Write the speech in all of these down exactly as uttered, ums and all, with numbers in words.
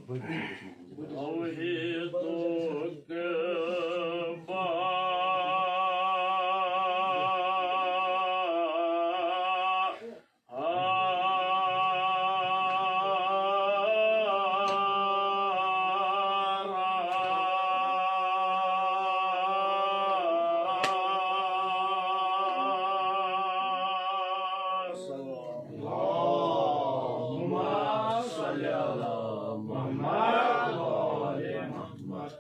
توحیدُک بہار۔ اللهم صل على محمد وآل محمد۔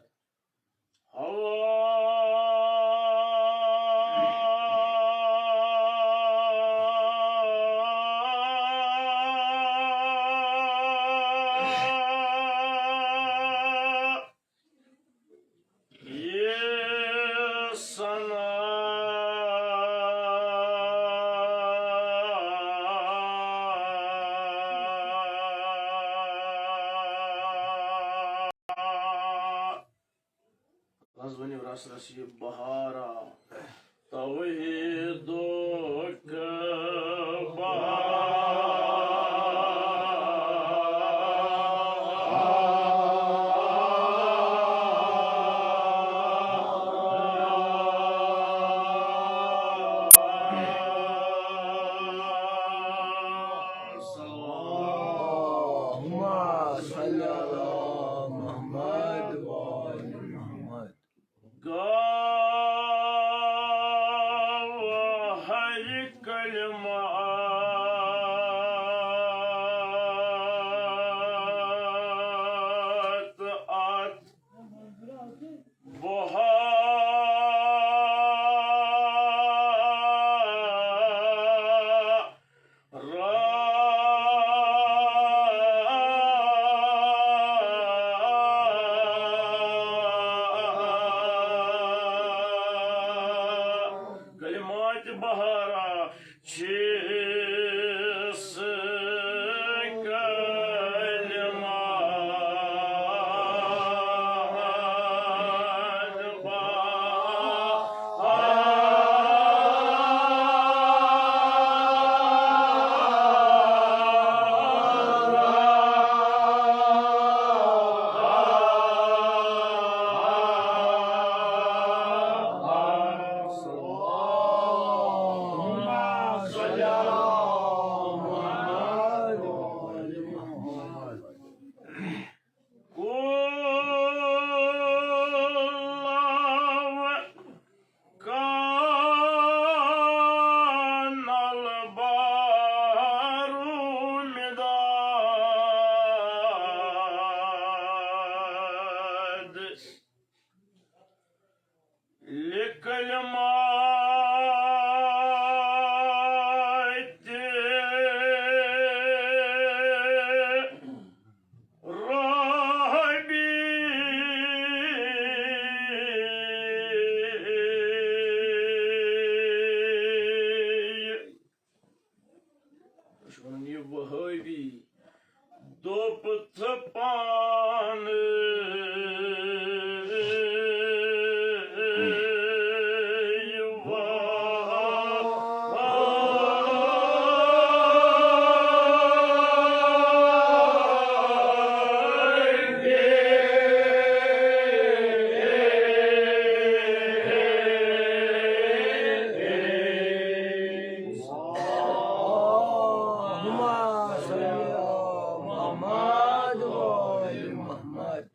رس ؤنِو، رس رس یہِ بہارا۔ توحیدُک بہارا۔ اللهم صل على محمد وآل محمد۔ گاو ہر کلمات اتھ بہارا۔ کلمات بہارا چھِس کلمات بہارا۔ اللهم صل على محمد وآل محمد۔ قل كان البحر مداد لكلمات ربي۔ أشهد أن يا وهابي۔ دوٚپ تہٕ پانہٕ اللهم صل على محمد وآل محمد۔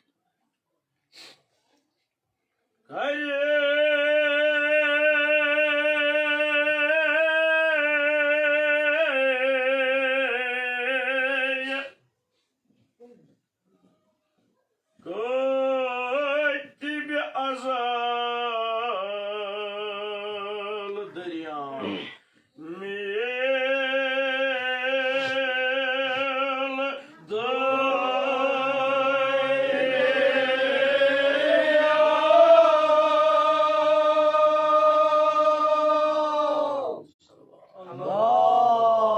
کٲتِبِ ازل دٔریاو میل دٲری۔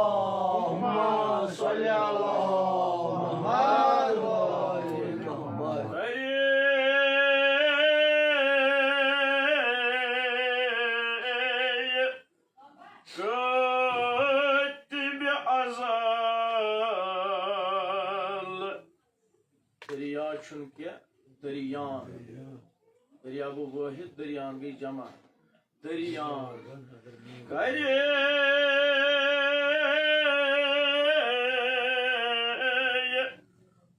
اللهم صل على محمد وآل محمد۔ کٲتِبِ ازل۔ دریان۔ دریاب واحد، دریان گٔے جمع۔ دریان۔ کرِ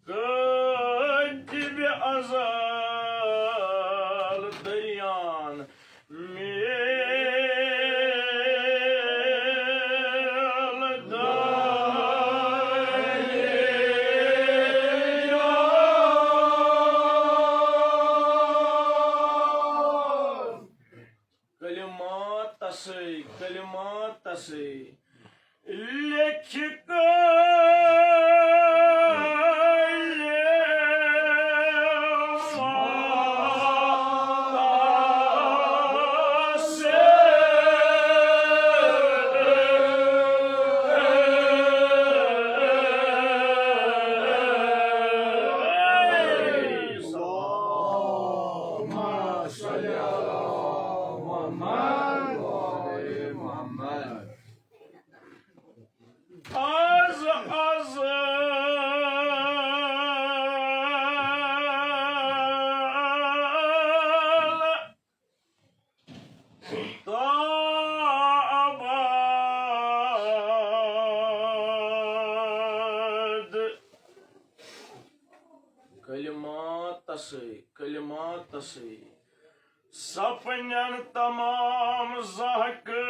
کٲتِبِ ازل دریان۔ میل دریان۔ کلماتسٕے، کلماتسٕے لیکھِ کلماتسٕے۔ اللهم صل على محمد وآل محمد۔ از ازل تا ابد۔ کلماتسٕے، کلماتسٕے۔ سپنن تمام زہکہٕ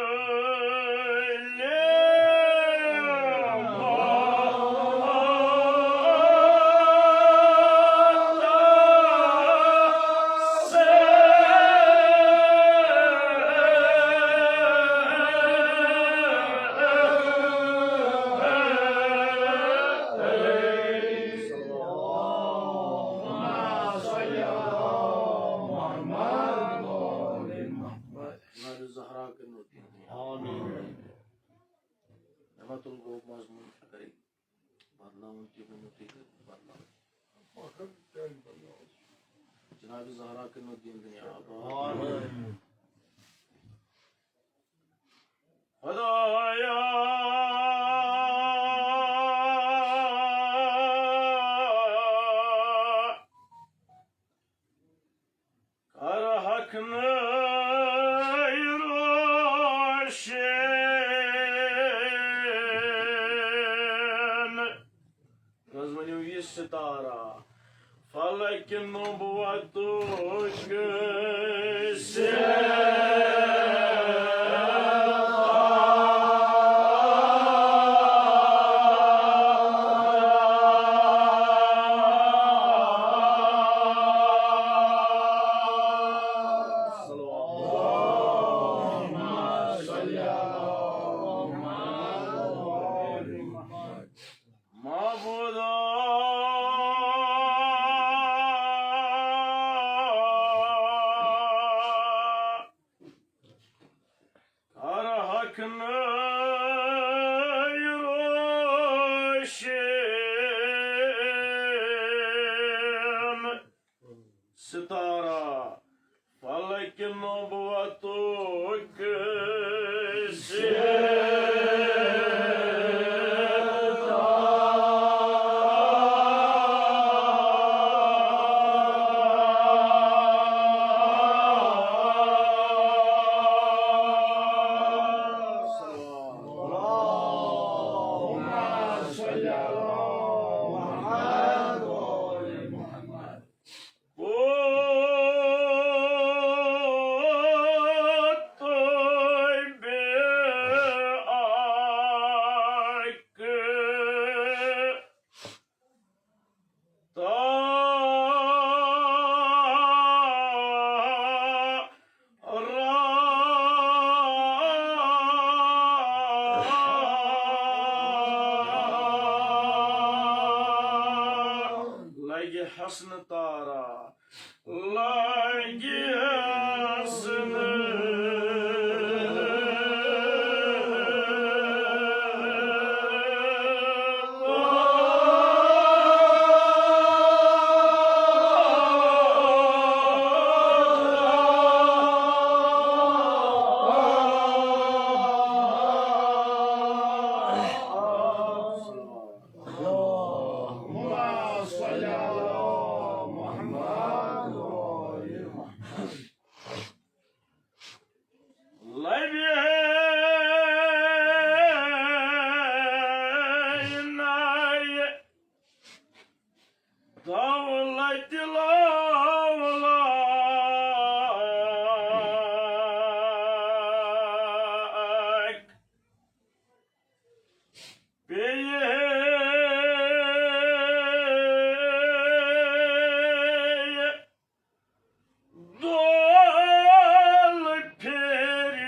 نارِ زہرا کٔرِو۔ آمین۔ نعمت الغوب مضمون اگرے بدلاوُن تہِ ؤنِو تُہۍ، کٔرِو بدلاوُن۔ جناب زہرا کٔرِو دین دنیا آباد۔ آمین۔ خدایا، کر حق نٲے روشن۔ نہ حظ ؤنِو یہِ ستارہ فلک نبوتُک ستارہ۔ معبودا، کر حق نٲے روشن ستارہ فلک نبوتُک ستارہ۔ اللهم صل على محمد وآل محمد۔ لگہِ حسن تارا، لگہِ حسن۔ اللهم صل على بیٚیہِ دول پھیرِ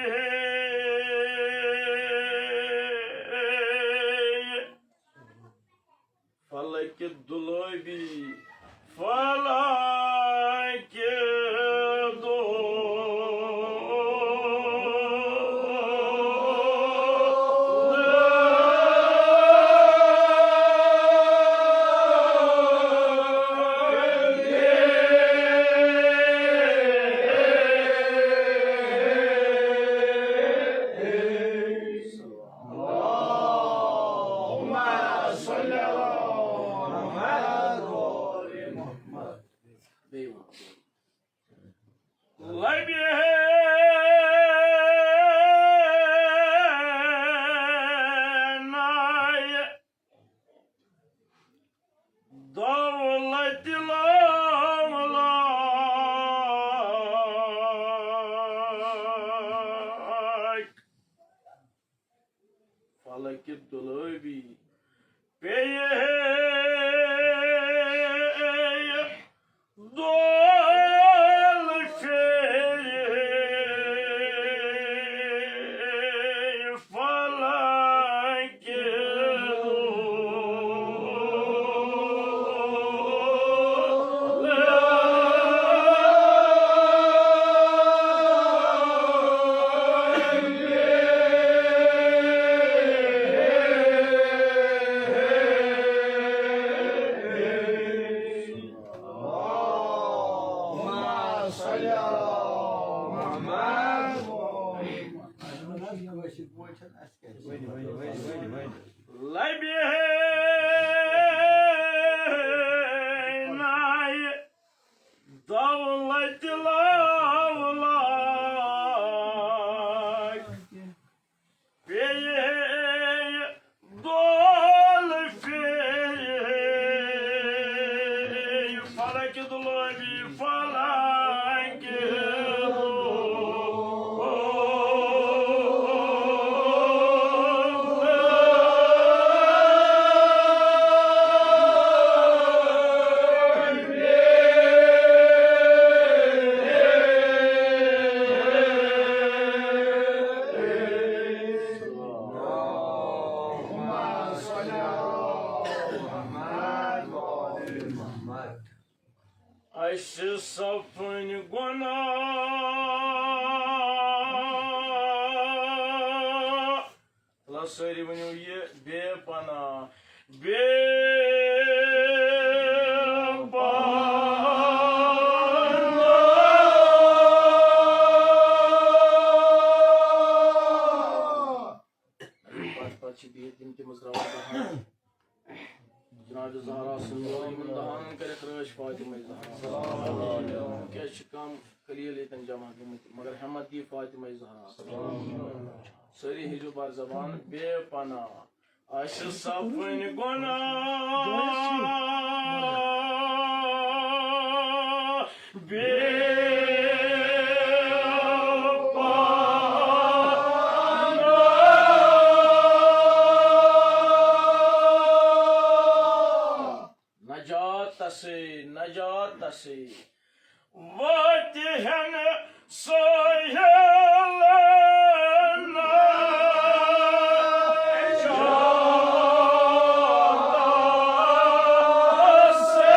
فلکہِ دُلٲبی، فلکہِ دُلٲبی۔ اللهم صل على محمد وآل محمد. بیٚیہِ وَنو. لبہِ نایہِ دولتِ لولاک، فلکہِ دُلٲبی پیٚیہِ دول پھیرِ فلکہِ لبہِ نایہِ دولتِ لولاک پیٚیہِ دول پھیرِ فلکہِ دُلٲبی، فلکہِ دُلٲبی۔ اَسہِ صفٕنۍ گۄناہ۔ تلا سٲری ؤنِو یہِ بے پناہ، بے پناہ۔ پتہٕ پتہٕ چھِ بِہِتھ تِم تہِ مُژراوان دہان۔ جناب زہرا سٕنٛز یِمن دہانن کٔرِکھ رٲچھ فاطمہ زہرا۔ کیٛازِ چھِ کم خلیل ییٚتٮ۪ن جمع گٔمٕتۍ، مگر ہمت دی فاطمہ زہرا۔ سٲری ہیٚزیو بر زبان بے پناہ۔ اَسہِ صفٕنۍ گۄناہ بے پناہ۔ نجاتسٕے، نجاتسٕے۔ واتہِ ہن سٲحِل نجاتسٕے۔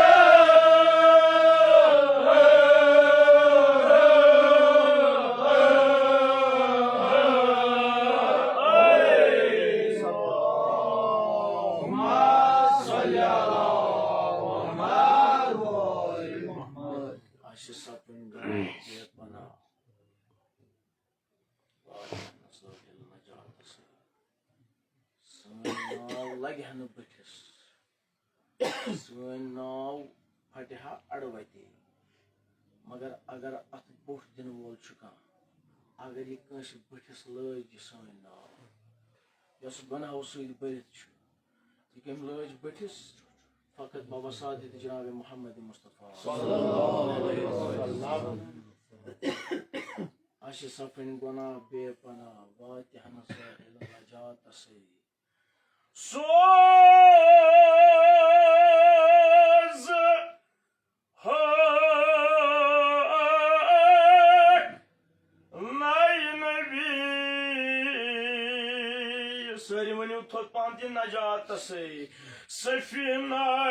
اللهم صل على محمد وآل محمد۔ اَسہِ سپٕنۍ گرٕ بے پناہ۔ سٲنۍ ناو لگہِ ہا نہٕ بٕتھِس، سٲنۍ ناو پھٹہِ ہا اَڑٕ وَتے۔ مگر اگر اَتھ بوٚٹھ دِنہٕ وول چھُ کانٛہہ، اگر یہِ کٲنٛسہِ بٕتھِس لٲج یہِ سٲنۍ ناو، یۄس گۄناہو سۭتۍ بٔرِتھ چھُ، یہِ کٔمۍ لٲج بٕتھِس؟ فقط بابا سعادت جناب محمد مصطفیٰ صلی اللہ علیہ وسلم۔ اَسہِ سپٕنۍ گۄناہ بے پناہ، واتہِ ہن سٲحِل نجاتسٕے۔ سوز ہٲکھ نَے نبی۔ سٲری ؤنِو تھوٚد پہن تہِ نجاتسٕے۔ سفینہ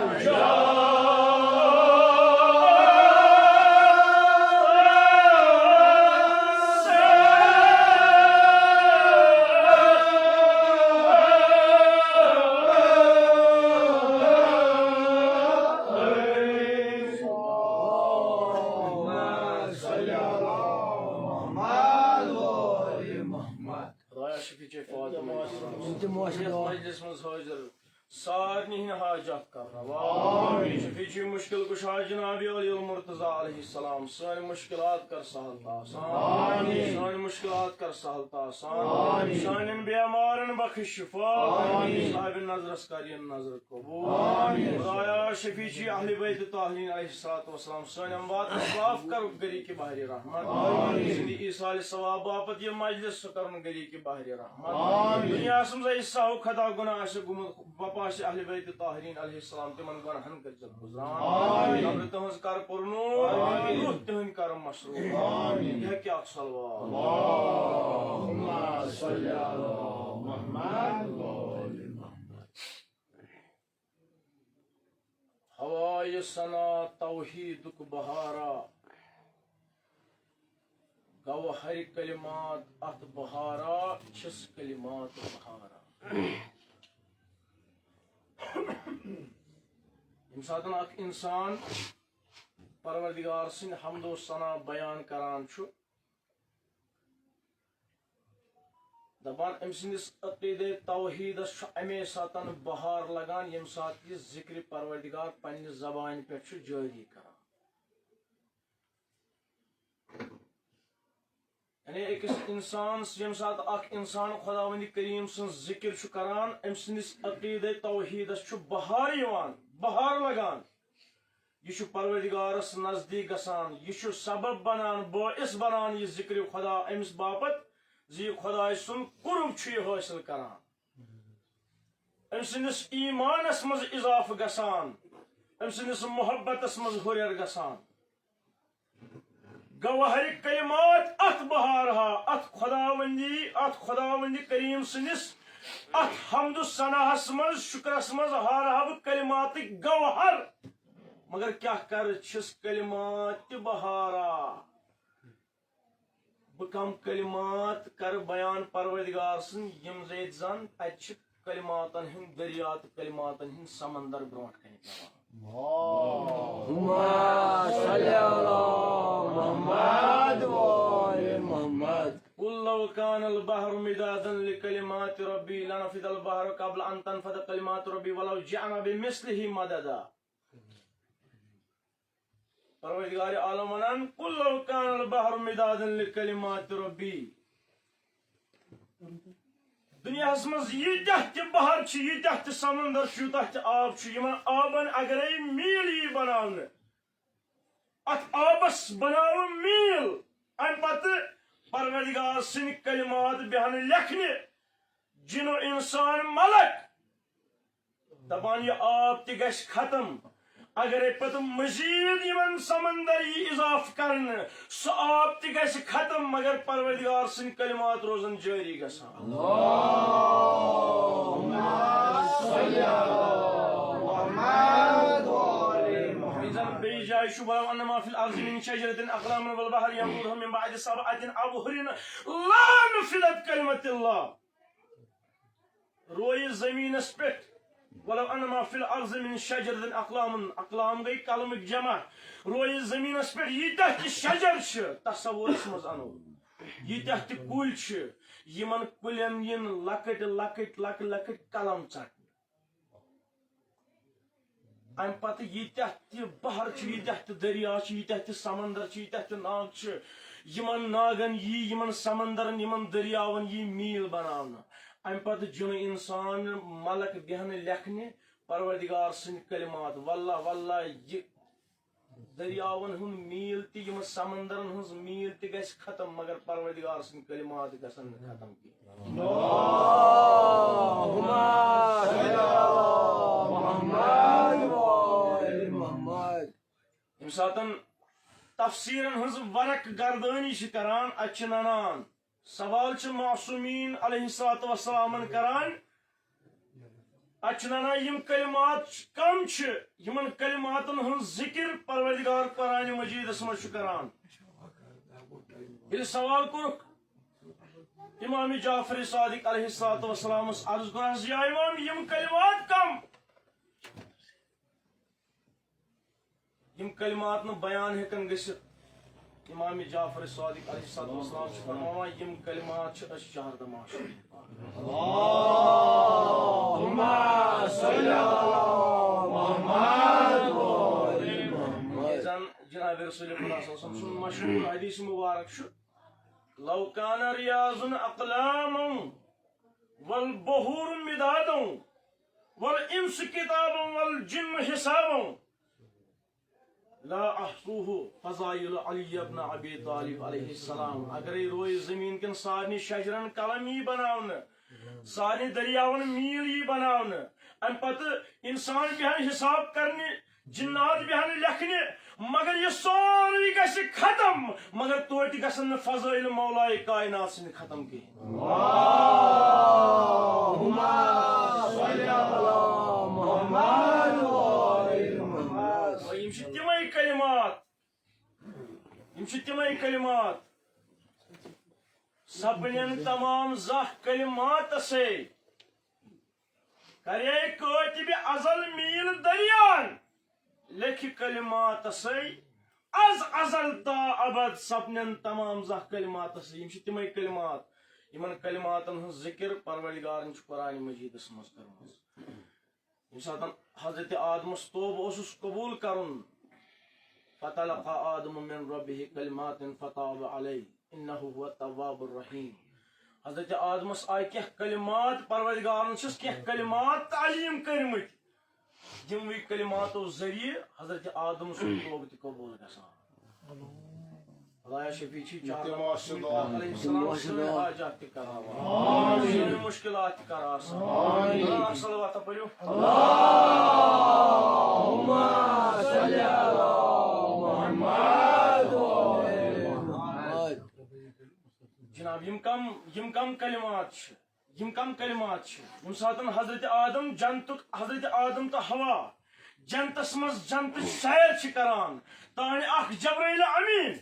نجات۔ خدایا شفیع فاطمہ۔ یتھ مجلس منٛز حٲضِر سارنٕے ہٕنٛدۍ حاجات کر روا۔ شفیع مشکل کشا جناب علی المرتضی علیہ السلام۔ سٲنۍ مشکلات کر سہل تہٕ آسان۔ سٲنۍ مشکلات کر سہل تہٕ آسان۔ سانٮ۪ن بیمارن بخش شفا۔ صاحب نظرس کر یِن نظر قبول۔ خدایا شفیع اہل بیت طاہرین علیہ الصلوۃ والسلام۔ سٲنۍ اموات معاف کر گری کی بحر رحمت۔ سندی ایصال ثواب باپت یہ مجلس سُہ کرن گری کی بحر رحمت۔ دنیاہس منٛز اَسہِ سہو خطا گناہ آسہِ گوٚمُت، بپا آسہِ اہل بیت طاہرین علیہ السلام، تِمن گۄناہن کٔرۍ زیو گُزران۔ قبر تہنٛز کر پُرنوٗر، روح تہنٛدۍ کر مسرور۔ یہ کیا صلوات۔ اللہم صل علی محمد و آل محمد۔ ہوایہِ ثنا توحیدک بہارا، گوہر کلمات اتھ بہارا، چھس کلمات بہارا۔ ییٚمہِ ساتہٕ اکھ انسان پروردگار سٕنٛدِ حمد و ثنا بیان کران چھُ، دپان، أمۍ سٕنٛدِس عقیدے توحیدس چھُ اَمے ساتن بہار لگان، ییٚمہِ ساتہٕ یہِ ذکرِ پروردگار پننہِ زبانہِ پٮ۪ٹھ چھُ جٲری کران۔ یعنی أکِس انسان، ییٚمہِ ساتہٕ اکھ انسان خداوندِ کریم سٕنٛز ذکر چھُ کران، أمۍ سٕنٛدِس عقیدے توحیدس چھُ بہار یِوان، بہار لگان۔ یہِ چھُ پروردگارس نزدیٖک گژھان، یہِ چھُ سبب بنان، باعث بنان یہِ ذکرِ خدا أمِس باپتھ، زِ یہِ خدایہِ سُنٛد قرب چھُ یہِ حٲصِل کران۔ أمۍ سٕنٛدِس ایٖمانس منٛز اضافہٕ گژھان، أمۍ سٕنٛدِس محبتس منٛز ہُرٮ۪ر گژھان۔ گوہر کلمات اتھ بہارہا، اتھ خداوندی، اتھ خداوندِ کریم سٕنٛدِس، اتھ حمد و ثناہس منٛز، شکرس منٛز ہارہا بہٕ کلماتٕکۍ گوہر۔ مگر کیٛاہ کرٕ، چھِس کلمات تہِ بہارا۔ بہٕ کم کلمات کرٕ بیان پروردگار سٕنٛدۍ، یِم زیتہِ زن اتہِ چھِ کلماتن ہٕنٛدۍ دریا تہٕ کلماتن ہٕنٛدۍ سمندر برونٛٹھ کنہِ پیوان۔ اللہم صل علی محمد و آل محمد۔ قل لو كان البحر مدادا لكلمات ربي لنفد البحر قبل أن تنفد كلمات ربي ولو جئنا بمثله مددا۔ پروردگار عالم ونان، "قل لو كان البحر مدادا لكلمات ربي"۔ دنیاہس منٛز ییٖتیٛاہ تہِ بحر چھِ، ییٖتیٛاہ تہِ سمندر چھُ، یوٗتاہ تہِ آب چھُ، یِمن آبن اگرے میٖل یی بناونہٕ، اتھ آبس بناوٕ میٖل، امہِ پتہٕ پروردگار سٕنٛدۍ کلمات بیہن لیکھنہِ، جن و انسان ملک، دپان، یہِ آب تہِ گژھِ ختم۔ اگرے پتہٕ مزید یِمن سمندر یی اضافہٕ کرنہٕ، سُہ آب تہِ گژھِ ختم، مگر پروردگار سٕنٛدۍ کلمات روزن جٲری گژھان۔ اللہم صل علی محمد و آل محمد۔ یہِ زن بیٚیہِ جایہِ چھُ، "ولو ان ما فی الارض من شجرة اقلام والبحر یمدہ من بعدہ سبعة ابحر لنفدت کلمۃ اللہ"۔ رویہِ زمینس پٮ۪ٹھ، "ولو ان ما فی الارض من شجرة اقلام"، اقلام گٔے قلمٕکۍ جمع۔ رویہِ زمینس پٮ۪ٹھ ییٖتیٛاہ تہِ شجر چھِ، تصورس منٛز انو، ییٖتیٛاہ تہِ کُلۍ چھِ، یِمن کُلٮ۪ن یِن لۄکٕٹۍ لۄکٕٹۍ لۄکٕٹۍ لۄکٕٹۍ قلم ژٹنہٕ۔ امہِ پتہٕ ییٖتیٛاہ تہِ بحر چھِ، ییٖتیٛاہ تہِ دریا چھِ، ییٖتیٛاہ تہِ سمندر چھِ، ییٖتیٛاہ تہِ ناگ چھِ، یِمن ناگن یی، یِمن سمندرن، یِمن دٔریاون یی میٖل بناونہٕ۔ امہِ پتہٕ جِنہٕ انسان ملک بیہنہٕ لیکھنہِ، پروردگار سٕنٛدۍ کلمات، واللہ، واللہ، یہِ دٔریاوَن ہُنٛد میٖل تہِ، یِمَن سمندرَن ہٕنٛز میٖل تہِ گژھِ ختم، مگر پروردگار سٕنٛدۍ کلمات گژھن نہٕ ختم کینٛہہ۔ ییٚمہِ ساتَن تفسیٖرَن ہٕنٛز ورق گردٲنی چھِ کران، اَتہِ چھِ ننان، سوال چھِ معصومیٖن علیہ الصلوۃ والسلامن کران، اَتہِ چھِ ننان یِم کلمات کم چھِ، یِمن کلماتن ہٕنٛز ذکر پروردگار قرآن مجیدس منٛز چھُ کران۔ ییٚلہِ سوال کوٚرُکھ امام جعفر صادق علیہ الصلوۃ والسلامس، عرض کوٚر حظ، یا امام، یِم کلمات کم؟ یِم کلمات نہٕ بیان ہیٚکن گٔژھِتھ۔ امام جعفر صادق علیہ الصلوۃ والسلام چھُ فرماوان، یِم کلمات چھِ أسۍ شہر دماش۔ اللہم صل علی محمد و آل محمد۔ زن جناب رسول خدا صلی اللہ علیہ وسلم سُنٛد مشہوٗر حدیث مبارک چھُ، لو کان ریاض اقلاما والبحور مدادا والانس کتابا والجن حسابا لا احصوہ فضائل علی ابن ابی طالب علیہ السلام۔ اگرے روئے زمین کن سارنی شجرن قلم یی بناونہٕ، سارنی دریاون میل یی بناونہٕ، امہِ پتہٕ انسان بیہن حساب کرنہِ، جنات بیہن لیکھنہِ، مگر یہ سورُے گژھِ ختم، مگر توتہِ گژھن نہٕ فضائل مولائے کائنات سٕنٛدِ ختم کینٛہہ۔ اللہم صل علی محمد و آل محمد۔ یِم چھِ تِمے کلمات، یِم چھِ تِمے کلمات، سپنن تمام زاہ کلماتسے کرے کٲتِبِ ازل میٖل دریان، لیکھِ کلماتسے از ازل تا ابد سپنن تمام زاہ کلماتسے۔ یِم چھِ تِمے کلمات، یِمن کلماتن ہٕنٛز ذکر پروردگارن چھُ قرآن مجیدس منٛز کٔرمٕژ۔ ییٚمہِ ساتہٕ حضرت آدمس توبہٕ اوسُس قبول کرُن، فتلقى آدم من ربه كلمات فتاب عليه إنه هو التواب الرحيم۔ حضرت آدمس آیہِ کینٛہہ کلمات، پروردگارن چھِس کینٛہہ کلمات تعلیٖم کٔرمٕتۍ، یِموٕے کلماتو ذٔریعہٕ حضرت آدم سُنٛد توبہٕ تہِ قبول گژھان۔ خدایا شفیع چھی چار التماس دعا۔ علیہ السلام سٲنۍ حاجات تہِ کر آسان، سٲنۍ مشکلات تہِ کر آسان۔ آمین۔ اللہ صلوات پٔرِو۔ اللہم صل علی محمد و آل محمد۔ جناب، یِم کم، یِم کم کلمات چھِ، یِم کم کلمات چھِ؟ ییٚمہِ ساتن حضرت آدم جنتُک، حضرت آدم تہٕ حوا جنتس منٛز جنتٕچ سیر چھِ کران، تانۍ اکھ جبرائیل امین،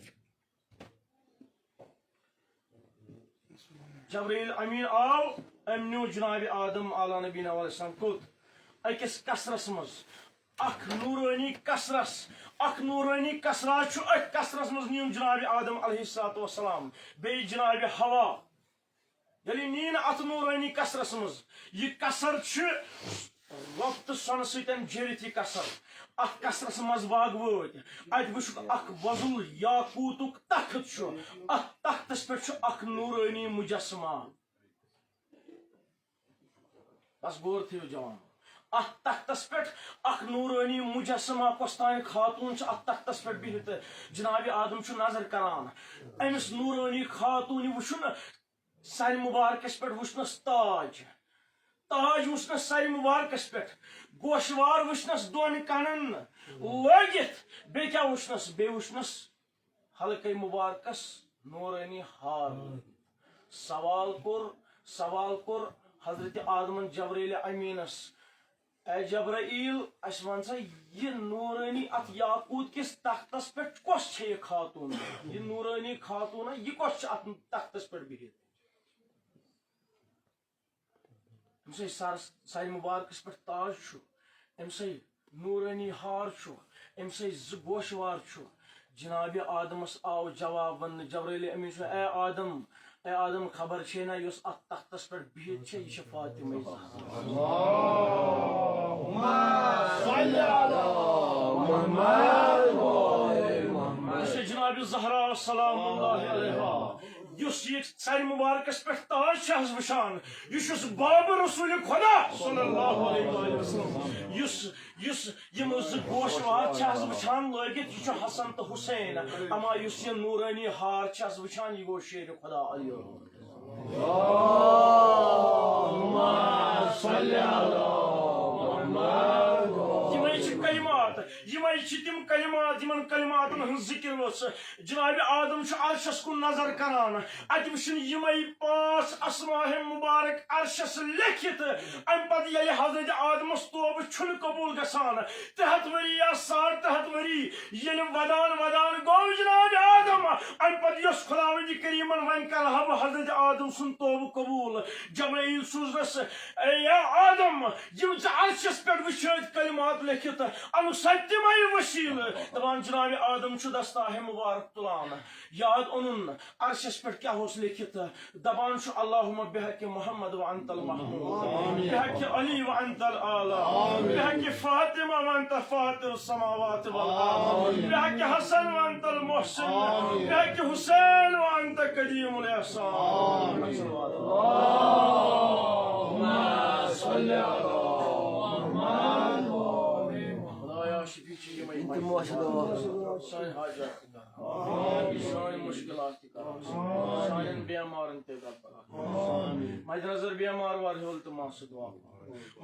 جبرائیل امین آو، أمۍ نیوٗ جناب آدم علیٰ نبینا علیہ السلام کوٚت؟ أکِس قصرس منٛز، اکھ نورانی قصرس، اکھ نورانی قصرا چھُ، أتھۍ قصرس منٛز نیوٗن جناب آدم علیہ الصلوۃ والسلام، بیٚیہِ جناب حوا۔ ییٚلہِ نیٖن اتھ نورانی قصرس منٛز، یہِ قصر چھُ رۄپتہٕ سۄنہٕ سۭتۍ جٔرِتھ، یہِ قصر۔ اتھ قصرس منٛز باغ وٲتۍ، اتہِ وٕچھُکھ اکھ وۄزُل یاقوٗتُک تخت چھُ، اتھ تختس پٮ۪ٹھ چھُ اکھ نورانی مجسمہ۔ بس غور تھٲیِو جوان، اتھ تختس پٮ۪ٹھ اکھ نورانی مجسمہ، کۄس تام خاتوٗن چھِ اتھ تختس پٮ۪ٹھ بِہِتھ۔ جناب آدم چھُ نظر کران، أمِس نورانی خاتوٗنہِ وٕچھُن سرِ مبارکس پٮ۪ٹھ، وٕچھنس تاج، تاج وٕچھنس سرِ مبارکس پٮ۪ٹھ، گوشوار وٕچھنس دۄن کنن لٲگِتھ، بیٚیہِ کیٛاہ وٕچھنس؟ بیٚیہِ وٕچھنس حلقے مبارکس نورانی ہار۔ سوال کوٚر، سوال کوٚر حضرت آدمن جبرائیل امینس، اے جبرائیل، اسہِ ون سا، یہِ نورانی اتھ یاقوٗت کِس تختس پٮ۪ٹھ کۄس چھےٚ یہِ خاتوٗن؟ یہِ نورانی خاتوٗنا، یہِ کۄس چھِ اتھ تختس پٮ۪ٹھ بِہِتھ؟ أمۍ سٕے سرس، سرِ مبارکس پٮ۪ٹھ تاج چھُ، أمۍ سٕے نورانی ہار چھُ، أمۍ سٕے زٕ گوشوار چھُ۔ جناب آدمس آو جواب وننہٕ، جبرائیل امین چھُ، اے آدم، اے آدم، خبر چھے نا یۄس اتھ تختس پٮ۪ٹھ بِہِتھ چھےٚ، یہِ چھےٚ فاطمہ زہرا۔ اللہم صل علی محمد و آل محمد۔ یہِ چھےٚ جناب زہرا سلام اللہ علیہا۔ یُس یہِ ژرِ مُبارکس پٮ۪ٹھ تاج چھِ حظ وٕچھان، یہِ چھُس باب رسول خدا صلی اللہ علیہ وآلہ وسلم، یُس یُس یِم زٕ گوش واد چھِ حظ وٕچھان لٲگِتھ، یہِ چھُ حسن تہٕ حسین۔ اما یُس یہِ نورانی ہار چھِ حظ وٕچھان، یہِ گوٚو شیر خدا علی۔ یِمے چھِ کلمات، یِمے چھِ تِم کلمات، یِمن کلماتن ہٕنٛز ذِکِر ٲس۔ جناب آدم چھُ عرشس کُن نظر کران، اتہِ وٕچھِن یِمے پانٛژھ اسماء مبارک عرشس لیکھِتھ۔ امہِ پتہٕ ییٚلہِ حضرت آدمس توبہٕ چھُنہٕ قبول گژھان، ترٛےٚ ہتھ ؤری یا ساڑ ترٛےٚ ہتھ ؤری ییٚلہِ ودان ودان گوٚو جناب آدم، امہِ پتہٕ یۄس خداوند کریمن وۄنۍ کرٕ ہا بہٕ حضرت آدم سُنٛد توبہٕ قبول، جبرائیل سوٗزنس، اے یا آدم، یِم ژٕ عرشس پٮ۪ٹھ وٕچھٲتۍ کلمات لیکھِتھ، انُکھ سا تِمے وسیلہٕ۔ دپان جناب آدم چھُ دستاہ مبارک تُلان، یاد اوٚنُن عرشس پٮ۪ٹھ کیٛاہ اوس لیکھِتھ۔ دپان چھُ، اللہم بحق محمد وانت المحمود، بحق علی وانت الاعلی، بحق فاطمہ وانت فاطر السماوات والارض، بحق حسن وانت المحسن، بحق حسین وانت قدیم الاحسان۔ خدایا شفیع چھِ یِمے سٲنۍ حاجات تہِ کر، سٲنۍ مشکلات تہِ کر، سانٮ۪ن بیمارن تہِ کر۔ مد نظر بیمار وار ہیول تہٕ ماسُک واپار۔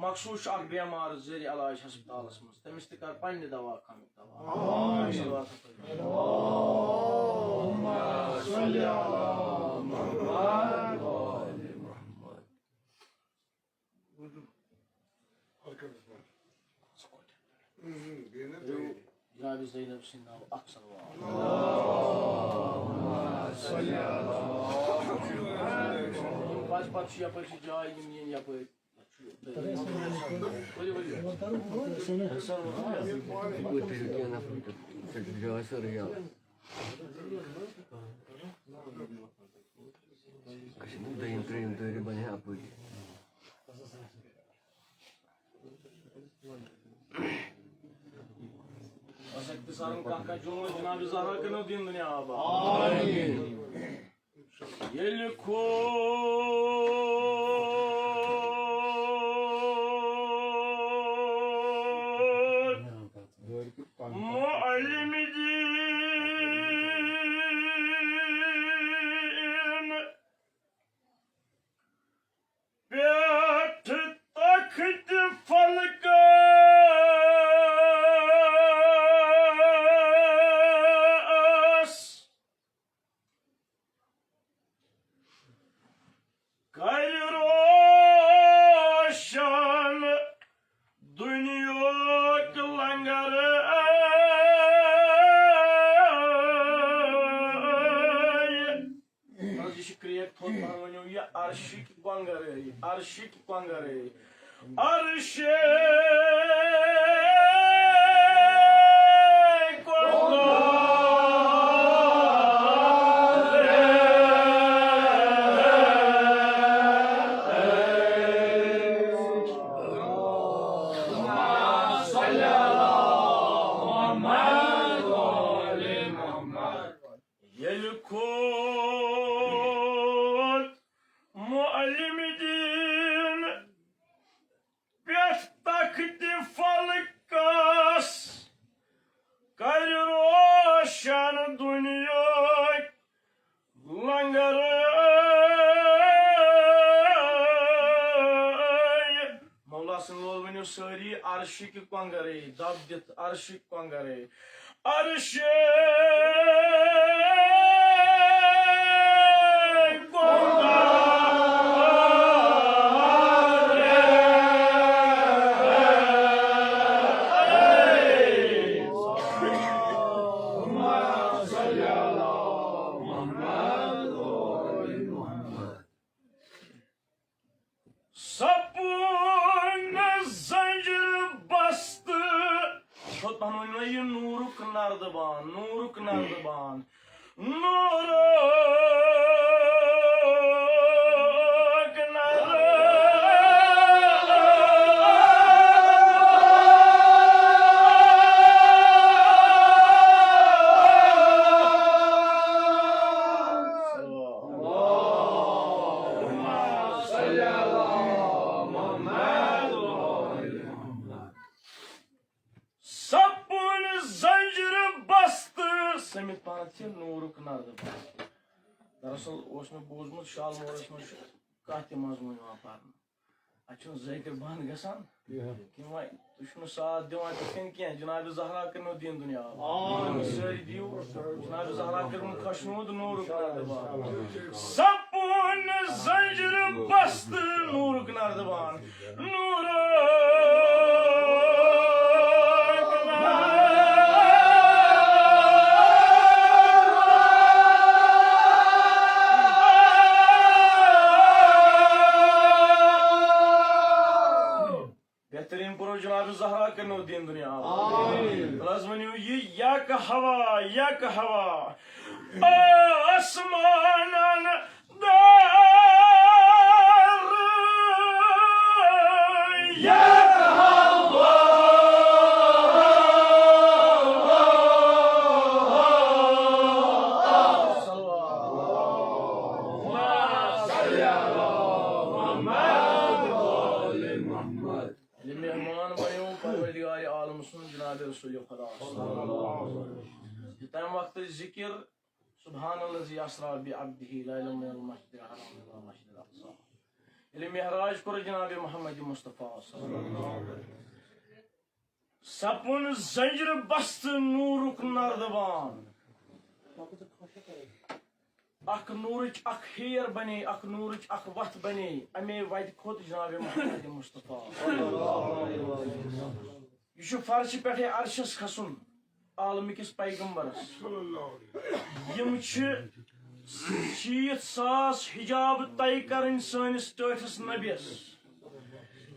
مخصوص چھُ اکھ بیمار زیر علاج ہسپتالس منٛز، تٔمِس تہِ کر پننہِ دوا خانُک دوا۔ جناب زینب سٕنٛدِ ناوٕ اکھ صلوات۔ پتہٕ پتہٕ چھُ یپٲرۍ چھِ جاے، یِم یِن یپٲرۍ۔ ؤلِو، ؤلِو۔ جاے سٲرٕے یَلہٕ۔ اَسہِ چھِنہٕ دوٚیِم ترٛیٚیِم تٲریٖخ بَنہِ ہا اَپٲری۔ بس اختصارن کانٛہہ کانٛہہ جملہٕ جناب زہرا کٔرِو دِن دُنیا آباد۔ ییٚلہِ کھوت معلم دین پٮ۪ٹھ تخت فلکس، کرِ روشن دنیاہُک لنگر۔ بس، یہِ چھِ کرٛیک تھوٚد پہن، ؤنِو یہِ عرشٕکۍ کۄنٛگرے، عرشٕکۍ کۄنٛگرے، عرشٕکۍ کۄنٛگرے۔ ییٚلہِ کھوت معلم دین پٮ۪ٹھ تخت فلکس، کرِ روشن دنیاہُک لنگر۔ مولا سٕنٛدۍ لول ؤنِو سٲری، عرشٕکۍ کۄنٛگرے، دب دِتھ عرشٕکۍ کۄنٛگرے۔ عرشٕکۍ کۄنٛگرے۔ سپوٗن زنجیر بستہٕ۔ ہُتھ پہن ؤنِو یہِ نوٗرُک نردبان، نوٗرُک نردبان، نوٗرُک نردبان۔ چھِ نوٗرُک نردٕ بان۔ دراصل اوس مےٚ بوٗزمُت شالمورَس منٛز چھُ کانٛہہ تہِ مضموٗن یِوان پَرنہٕ۔ اَتہِ چھُنہٕ ذٲکِر بنٛد گژھان کینٛہہ۔ وۄنۍ تُہۍ چھِو نہٕ ساتھ دِوان تِتھ کٔنۍ کینٛہہ۔ جناب زہرا کٔرِنو دیٖن دُنیا آباد۔ سٲری دِیِو جناب زہرا کٔرِنو خۄشنوٗد نوٗرُک نردٕ بان۔ سپُن زنجیٖر بستہٕ نوٗرُک نردٕ بان۔ نوٗرُک نردٕ بان۔ بہترین پرو جناب زہرا کٔرنو دیٖن دُنیا آباد۔ آمین۔ بہٕ حظ ؤنِو یہِ یک ہوا، یک ہوا۔ آسمانن دار یک ہوا۔ صلوات۔ ییٚلہِ مہمان بنیو پروردگار عالم سُنٛد جناب رسول خدا صلی اللہ علیہ وسلم۔ یہِ تَمہِ وقتٕچ ذِکِر، سبحان الذی اسری بعبدہ لیلا من المسجد الحرام الی المسجد الاقصی۔ ییٚلہِ معراج کوٚر جناب محمد مصطفیٰ صلی اللہ علیہ وسلم۔ سپُن زنجیٖر بستہٕ نوٗرُک نردٕ بان۔ اکھ نوٗرٕچ اکھ ہیر بنے، اکھ نوٗرٕچ اکھ وتھ بنے، امے وتہِ کھوٚت جناب محمد مصطفیٰ۔ یہِ چھُ فرشہِ پٮ۪ٹھے عرشس کھسُن عالمہٕ کِس پیغمبرس۔ یِم چھِ شیٖتھ ساس حجاب طے کرٕنۍ سٲنِس ٹٲٹھِس نبیَس۔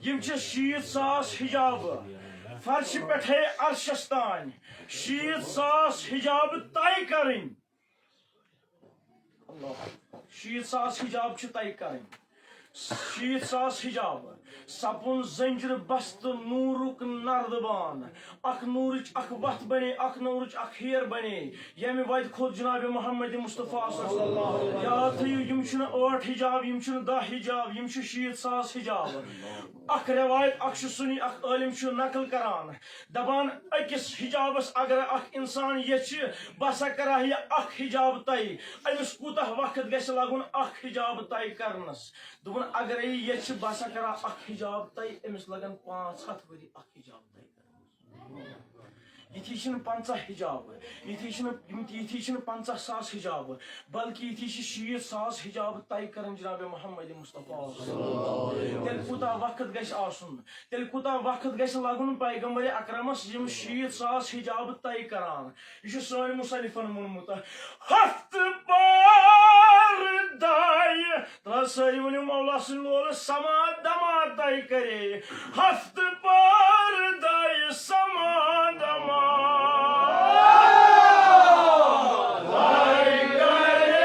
یِم چھِ شیٖتھ ساس حجاب فرشہِ پٮ۪ٹھے عرشس تام، شیٖتھ ساس حجاب طے کرٕنۍ۔ اللہ۔ شیٖتھ ساس حجاب چھِ طے کرٕنۍ۔ شیٖتھ ساس حجاب۔ سپُن زنجیٖر بستہٕ نوٗرُک نردٕ بان۔ اکھ نوٗرٕچ اکھ وتھ بنے، اکھ نوٗرٕچ اکھ ہیر بنے، ییٚمہِ وتہِ کھوٚت جناب محمد مصطفیٰ صلی اللہ علیہ وسلم۔ یاد تھٲیِو، یِم چھِنہٕ ٲٹھ حجاب، یِم چھِنہٕ دَہ حجاب، یِم چھِ شیٖتھ ساس حجاب۔ اکھ روایت اکھ چھُ سُنی، اکھ عٲلِم چھُ نقل کران۔ دپان، أکِس حجابس اگر اکھ انسان یژھِ، بہٕ ہسا کرٕ ہا یہِ اکھ حجاب طے۔ أمِس کوٗتاہ وقت گژھِ لگُن اکھ حجاب طے کرنس؟ دوٚپُن، اگرے یہِ یژھِ، بہٕ ہسا کرٕ ہا اکھ حجاب طے، أمِس لگن پانٛژھ ہتھ ؤری اکھ حجاب طے کرنس۔ یِتھی چھِنہٕ پنٛژاہ حجاب، یِتھی چھِنہٕ، یِتھی چھِنہٕ پنٛژاہ ساس حجاب، بلکہِ یِتھی چھِ شیٖتھ ساس حجاب طے کران جناب محمد مصطفیٰ۔ تیٚلہِ کوٗتاہ وقت گژھِ آسُن؟ تیٚلہِ کوٗتاہ وقت گژھِ لگُن پیغمبر اکرمس یِم شیٖتھ ساس حجاب طے کران؟ یہِ چھُ سٲنۍ مصنفن ووٚنمُت۔ ہفتہٕ پار دایہِ، تہٕ سٲری ؤنِو مولا سٕنٛدِ لولہٕ سما دما طے کرے۔ ہفتہٕ پار دایہِ سما دما طے کرے۔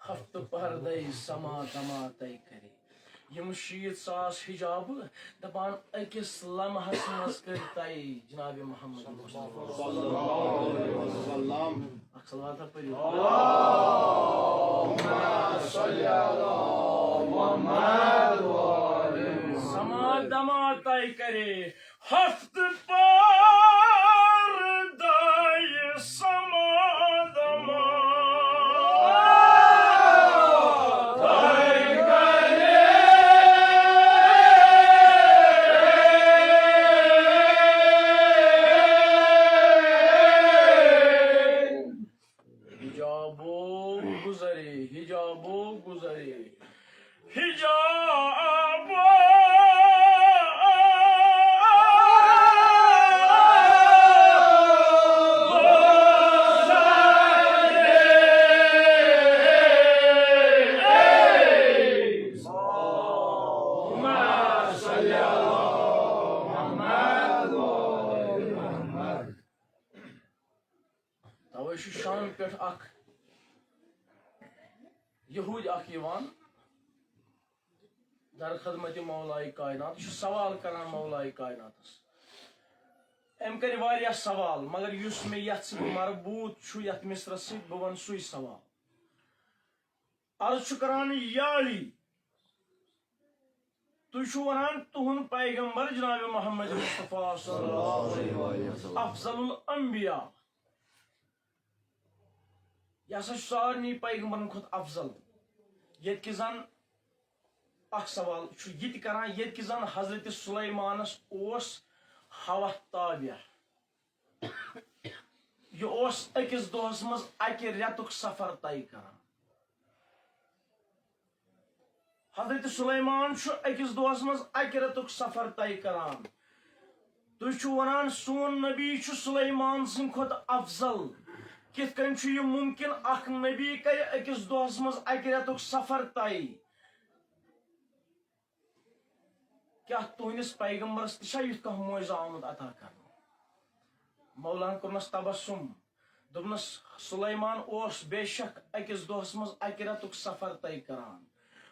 ہفتہٕ پردے سما دما طے کرے۔ یِم شیٖتھ ساس حجابہٕ دپان أکِس لمحس منٛز کٔرۍ طے جناب محمد مصطفیٰ۔ اکھ صلوات پٔرِو۔ سما دما طے کرے۔ ہفتہٕ پار دایہِ سما دما طے کرے۔ حجابو گزرے، حجابو گزرے۔ حجاب۔ توے چھُ شام پٮ۪ٹھ اکھ یہودۍ اکھ یِوان در خدمت مولائے کائنات، یہِ چھُ سوال کران مولائے کائناتس۔ أمۍ کٔرۍ واریاہ سوال، مگر یُس مےٚ یتھ سۭتۍ مربوط چھُ، یتھ مصرس سۭتۍ، بہٕ ونہٕ سُے سوال۔ عرض چھُ کران، یا علی، تُہۍ چھِو وَنان تُہُنٛد پیغمبر جناب محمد مصطفیٰ صلی اللہ علیہ وسلم افضل الانبیاء۔ یہِ ہسا چھُ سارنٕے پیغمبرن کھۄتہٕ افضل۔ ییٚتہِ کہِ زن اکھ سوال چھُ یہِ تہِ کران، ییٚتہِ کہِ زن حضرت سلیمانس اوس ہوا تابع۔ یہِ اوس أکِس دۄہس منٛز اکہِ رٮ۪تُک سفر طے کران۔ حضرت سلیمان چھُ أکِس دۄہس منٛز اکہِ رٮ۪تُک سفر طے کران۔ تُہۍ چھِو ونان سون نبی چھُ سلیمان سٕنٛدِ کھۄتہٕ افضل۔ کِتھ کٔنۍ چھُ یہِ ممکن، اکھ نبی کرِ أکِس دۄہس منٛز اکہِ رٮ۪تُک سفر طے؟ کیٛاہ تُہنٛدِس پیغمبرس تہِ چھا یُتھ کانٛہہ معجزٕ آمُت عطا کرنہٕ؟ مولان کوٚرنس تبسم، دوٚپنس، سلیمان اوس بے شک أکِس دۄہس منٛز اکہِ رٮ۪تُک سفر طے کران،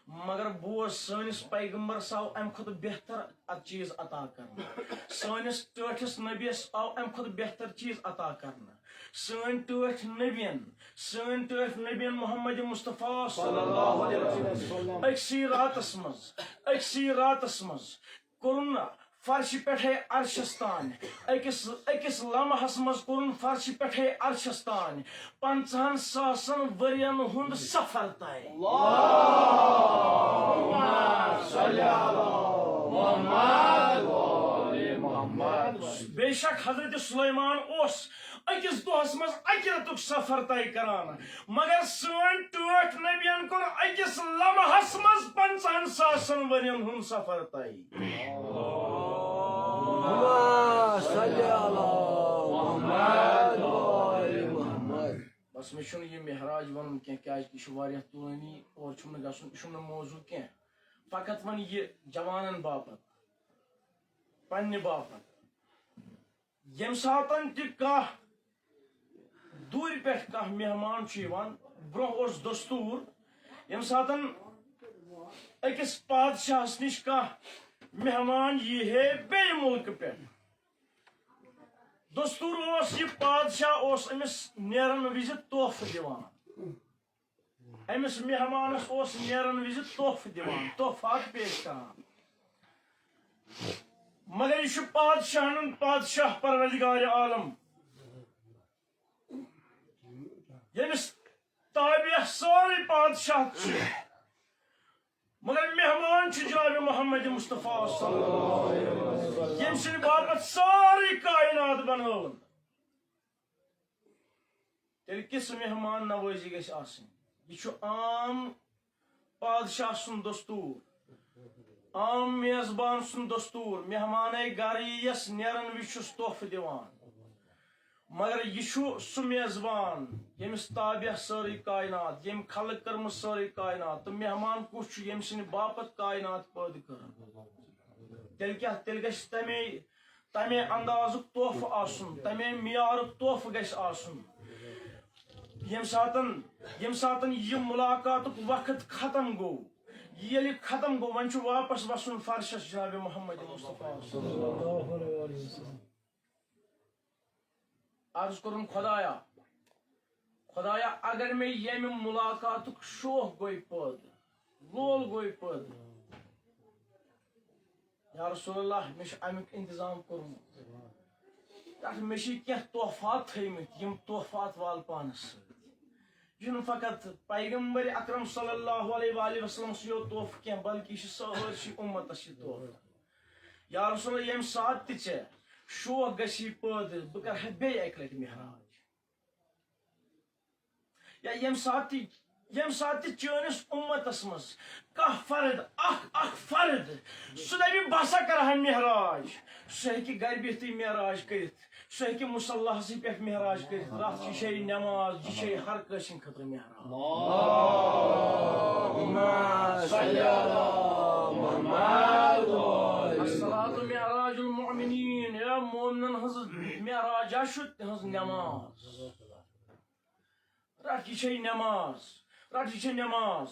مگر بوز، سٲنِس پیغمبرس آو امہِ کھۄتہٕ بہتر اتھ چیٖز عطا کرنہٕ، سٲنِس ٹٲٹھِس نبیس آو امہِ کھۄتہٕ بہتر چیٖز عطا کرنہٕ۔ سٲنۍ ٹٲٹھۍ نبین، سٲنۍ ٹٲٹھۍ نبین محمد مصطفیٰ صلی اللہ علیہ وسلم أکسٕے راتس منٛز، أکسٕے راتس منٛز کوٚرُن فرشہِ پٮ۪ٹھے عرشس تام، أکِس، أکِس لمحس منٛز کوٚرُن فرشہِ پٮ۪ٹھے عرشس تام پنٛژاہن ساسن ؤرین ہُنٛد سفر طے۔ بے شک حضرت سلیمان اوس أکِس دۄہس منٛز اکہِ رٮ۪تُک سفر طے کران، مگر سٲنۍ ٹٲٹھۍ نبین کوٚر أکِس لمحس منٛز پنٛژاہن ساسن ؤرین ہُنٛد سفر طے۔ اللهم صل على محمد وآل محمد۔ بس، مےٚ چھُنہٕ یہِ معراج وَنُن کینٛہہ، کیٛازِ کہِ یہِ چھُ واریاہ طولٲنی، اور چھُم نہٕ گژھُن، یہِ چھُم نہٕ موضوع کینٛہہ۔ فقط وَنہٕ یہِ جوانن باپتھ، پننہِ باپتھ۔ ییٚمہِ ساتَن تہِ کانٛہہ دوٗرِ پٮ۪ٹھ کانٛہہ مہمان چھُ یِوان، برٛونٛہہ اوس دستوٗر، ییٚمہِ ساتَن أکِس پادشاہَس نِش کانٛہہ مہمان یی ہے بیٚیہِ مُلکہٕ پٮ۪ٹھ، دستوٗر اوس، یہِ پادشاہ اوس أمِس نیرَن وِزِ تحفہٕ دِوان۔ أمِس مہمانس اوس نیرن وِزِ تحفہٕ دِوان، تحفات پیش کران۔ مگر یہِ چھُ پادشاہن ہُنٛد پادشاہ، پروردگار عالم، ییٚمِس تابع سٲرٕے پادشاہ چھِ، مگر مہمان چھُ جناب محمد مصطفیٰ صلی اللہ علیہ وسلم، ییٚمہِ سٕنٛدِ باپتھ سٲرٕے کائنات بنٲوٕن۔ تیٚلہِ کِژھ مہمان نوٲزی گژھِ آسٕنۍ؟ یہِ چھُ عام پادشاہ سُنٛد دستوٗر، عام میزبان سُنٛد دستوٗر۔ مہمانَے گرٕ یِیَس نیرن وِزِ چھُس تحفہٕ دِوان۔ مگر یہِ چھُ سُہ میزبان، ییٚمِس تابع سٲرٕے کائنات، ییٚمۍ خلق کٔرمٕژ سٲرٕے کائنات۔ تہٕ مہمان کُس چھُ، ییٚمہِ سٕنٛدِ باپتھ کائنات پٲدٕ کٔر؟ تیٚلہِ کیٛاہ؟ تیٚلہِ گژھِ تَمے، تَمے اندازُک تحفہٕ آسُن، تَمے معیارُک تحفہٕ گژھِ آسُن۔ ییٚمہِ ساتَن، ییٚمہِ ساتَن یہِ مُلاقاتُک وقت ختم گوٚو، یہِ ییٚلہِ ختم گوٚو، وۄنۍ چھُ واپس وَسُن فرشَس جناب محمد مصطفیٰ۔ عرض کوٚرُن، خدایا، خدایا، اگر مےٚ ییٚمہِ مُلاقاتُک شوق گوٚے پٲدٕ، لول گوٚے پٲدٕ، یا رسول اللہ، مےٚ چھُ اَمیُک انتظام کوٚرمُت۔ تَتھ مےٚ چھِ کینٛہہ تحفات تھٲومٕتۍ، یِم تحفات وال پانَس سۭتۍ۔ یہِ چھُنہٕ فقط پیغمبر اکرم صلی اللہ علیہ وآلہ وسلم سُے یوت تحفہٕ کینٛہہ، بلکہِ یہِ چھُ سٲرسٕے اُمتَس یہِ تحفہٕ۔ یا رسول اللہ، ییٚمہِ ساتہٕ تہِ ژےٚ شوق گژھی پٲدٕ، بہٕ کرٕ ہا بیٚیہِ اَکہِ لَٹہِ معراج۔ یا ییٚمہِ ساتہٕ تہِ، ییٚمہِ ساتہٕ تہِ چٲنِس اُمتَس منٛز کانٛہہ فرد، اکھ، اکھ فرد، سُہ دَپہِ، "بہٕ ہسا کرٕ ہا معراج"، سُہ ہیٚکہِ گرِ بِہتٕے معراج کٔرِتھ، سُہ ہیٚکہِ مُصلحسٕے پٮ۪ٹھ معراج کٔرِتھ۔ راتھ، یہِ چھے نٮ۪ماز، یہِ چھے ہر کٲنٛسہِ ہٕنٛدِ خٲطرٕ معراج۔ اللهم صل على محمد۔ الصلاة معراج المؤمنین، یا مومنن ہٕنٛز معراج چھُ تِہٕنٛز نٮ۪ماز۔ رَٹ، یہِ چھے نٮ۪ماز، رَٹ، یہِ چھے نٮ۪ماز۔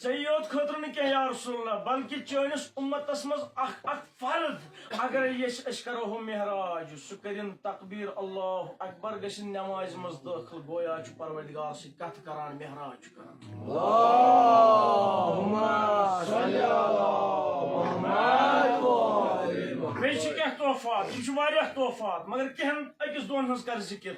ژےٚ یوت خٲطرٕ نہٕ کینٛہہ یا رسول اللہ، بلکہِ چٲنِس اُمتَس منٛز اکھ اکھ فرد اگر ییٚلہِ أسۍ کرو ہُہ معراج، سُہ کٔرِن تقبیر اللہ اکبر، گٔژھِن نمازِ منٛز دٲخل، گویا چھُ پروردگار سۭتۍ کتھ کران، معراج چھُ کران۔ بیٚیہِ چھِ کینٛہہ تحفات، یِم چھِ واریاہ تحفات، مگر کینٛہن أکِس دۄن ہٕنٛز کر ذِکِر۔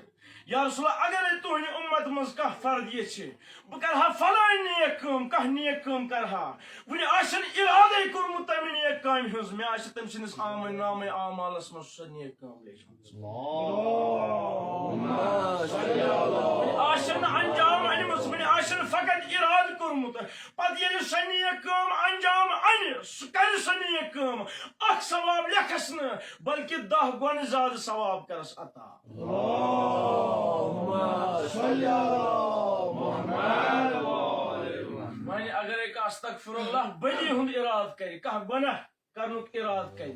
یا رسول اللہ، اگرے تُہنٛدِ اُمت منٛز کانٛہہ فرد یژھِ، بہٕ کرٕ ہا فلٲنۍ نیک کٲم، کانٛہہ نیک کٲم کرٕ ہا، وُنہِ آسن ارادے کوٚرمُت تمہِ نیک کامہِ ہٕنٛز، مےٚ آسہِ تٔمۍ سٕنٛدِس آمن نامے اعمالس منٛز سۄ نیک کٲم لیٖچھمٕژ۔ وُنہِ آسن نہٕ انجام أنمٕژ، وُنہِ آسن فقط ارادٕ کوٚرمُت۔ پتہٕ ییٚلہِ سۄ نیک کٲم انجام انہِ، سُہ کرِ سۄ نیک کٲم، اکھ ثواب لیکھس نہٕ، بلکہِ دَہ گۄنہٕ زیادٕ ثواب کرس عطا۔ وۄنۍ اگرے کانٛہہ استغفر اللہ بدی ہُنٛد ارادٕ کرِ، کانٛہہ گۄناہ کرنُک ارادٕ کرِ،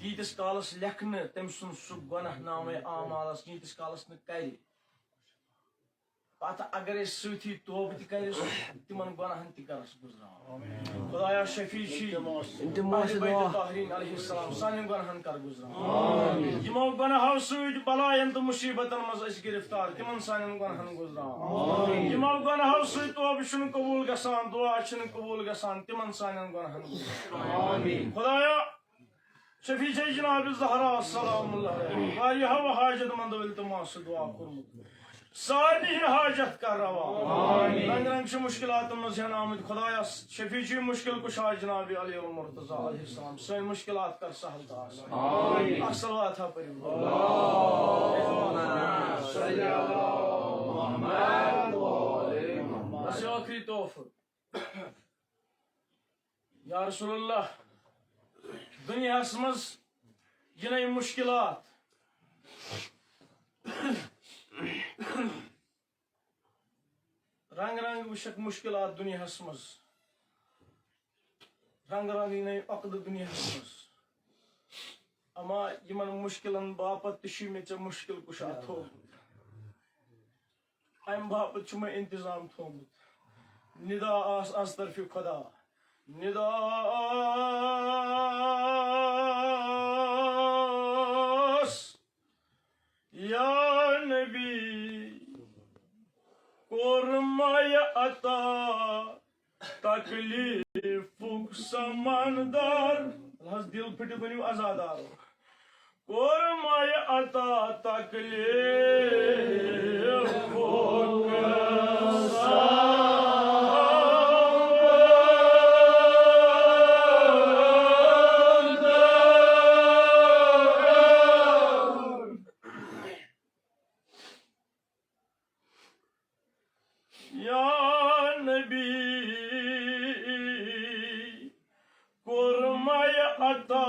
ییٖتِس کالس لیکھنہٕ تٔمۍ سُنٛد سُہ گۄناہ نامے اعمالس، ییٖتِس کالس نہٕ کرِ، پتہٕ اگرے سۭتی توبہٕ تہِ کرِ، تِمن گۄناہن تہِ کرس گُزران۔ خدایا شفیع چھی اہل بیت طاہرین علیہ السلام سانٮ۪ن گۄناہن کر گُزران۔ یِمو گۄناہو سۭتۍ بلاین تہٕ مصیبتن منٛز أسۍ گرفتار، تِمن سانٮ۪ن گۄناہن گُزران۔ یِمو گۄناہو سۭتۍ توبہٕ چھُنہٕ قبول گژھان، دعا چھِنہٕ قبول گژھان، تِمن سانٮ۪ن گۄناہن گُزران۔ خدایا شفیع چھے جناب زہرا سلام اللہ علیہ۔ واریاہو حاجت مندو التماس دعا کوٚرمُت۔ سارنٕے ہٕنٛدۍ حاجت کر روا۔ رنگ رنگ چھِ مشکلاتن منٛز ہٮ۪نہٕ آمٕتۍ۔ خدایا شفیع چھُے مشکل کشا جناب علی المرتضی علیہ السلام۔ سٲنۍ مشکلات کر سہل تہٕ آسان۔ اکھ صلوات ہا پٔرِو۔ بس یہِ ٲخری تحفہٕ۔ یا رسول اللہ، دنیاہس منٛز یِنَے مشکلات، رنگ رنگ وٕچھکھ مشکلات دنیاہس منٛز، رنگ رنگ یِنَے عقدٕ دنیاہس منٛز، اما یِمن مشکلن باپتھ تہِ چھُے مےٚ ژےٚ مشکل کشا تھوٚومُت۔ امہِ باپتھ چھُ مےٚ انتظام تھوٚومُت۔ ندا آس از طرفِ خدا۔ ندا آس یا نبی، کوٚر مایہِ عطا تکلیفُک سمندر۔ حظ دل پھٹِتھ ؤنِو عزادارو۔ کوٚر مایہِ عطا تکلیفُک سمندر۔ یا نبی، کوٚر مایہِ عطا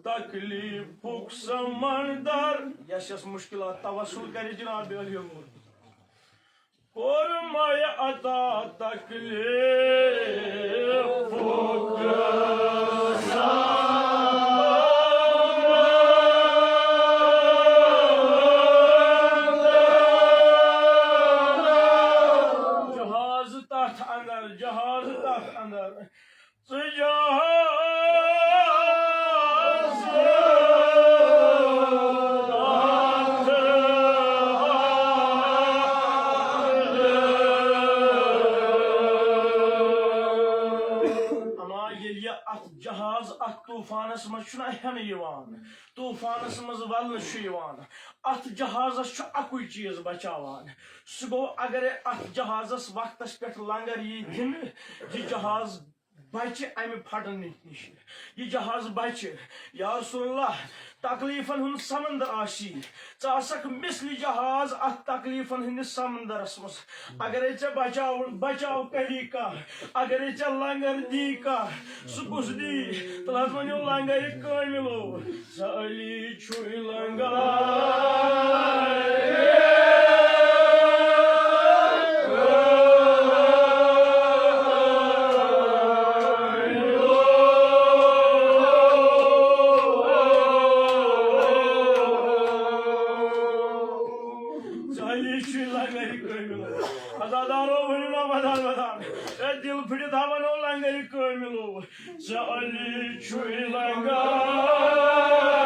تکلیفُک سمندر۔ یس یس مشکلات توسل کرِ جناب علی۔ کوٚر مایہِ عطا تکلیفُک سمندر۔ جہاز تتھ اندر، جہاز تتھ اندر، ژٕ جہاز تتھ اندر۔ اما ییٚلہِ یہِ اتھ جہاز اتھ طوفانس منٛز چھُنہ ہٮ۪نہٕ یِوان، طوفانس منٛز ولنہٕ چھُ یِوان، اتھ جہازس چھُ اکُے چیٖز بچاوان۔ سُہ گوٚو، اگرے اتھ جہازس وقتس پٮ۪ٹھ لنگر یی دِنہٕ، یہِ جہاز بچہِ امہِ پھٹنہٕ نِش، یہِ جہاز بچہِ۔ یا رسول اللہ، تکلیفن ہُنٛد سمندر آسی، ژٕ آسکھ مثلِ جہاز اتھ تکلیفن ہٕنٛدِس سمندرس منٛز۔ اگرے ژےٚ بچاو، بچاو کری کانٛہہ، اگرے ژےٚ لنگر دی کانٛہہ، سُہ کُس دی؟ تہٕ حظ ؤنِو لنگرِ کٲمِلو، ژٕ علی چھُے لنگر۔ ژٕ علی چھُے لنگرِ کٲمِلو۔ عزادارو ؤنِو نا ودان ودان۔ اے دِل پھٕٹِتھ ہا ونو لنگرِ کٲمِلو۔ ژٕ علی چھُے لنگر۔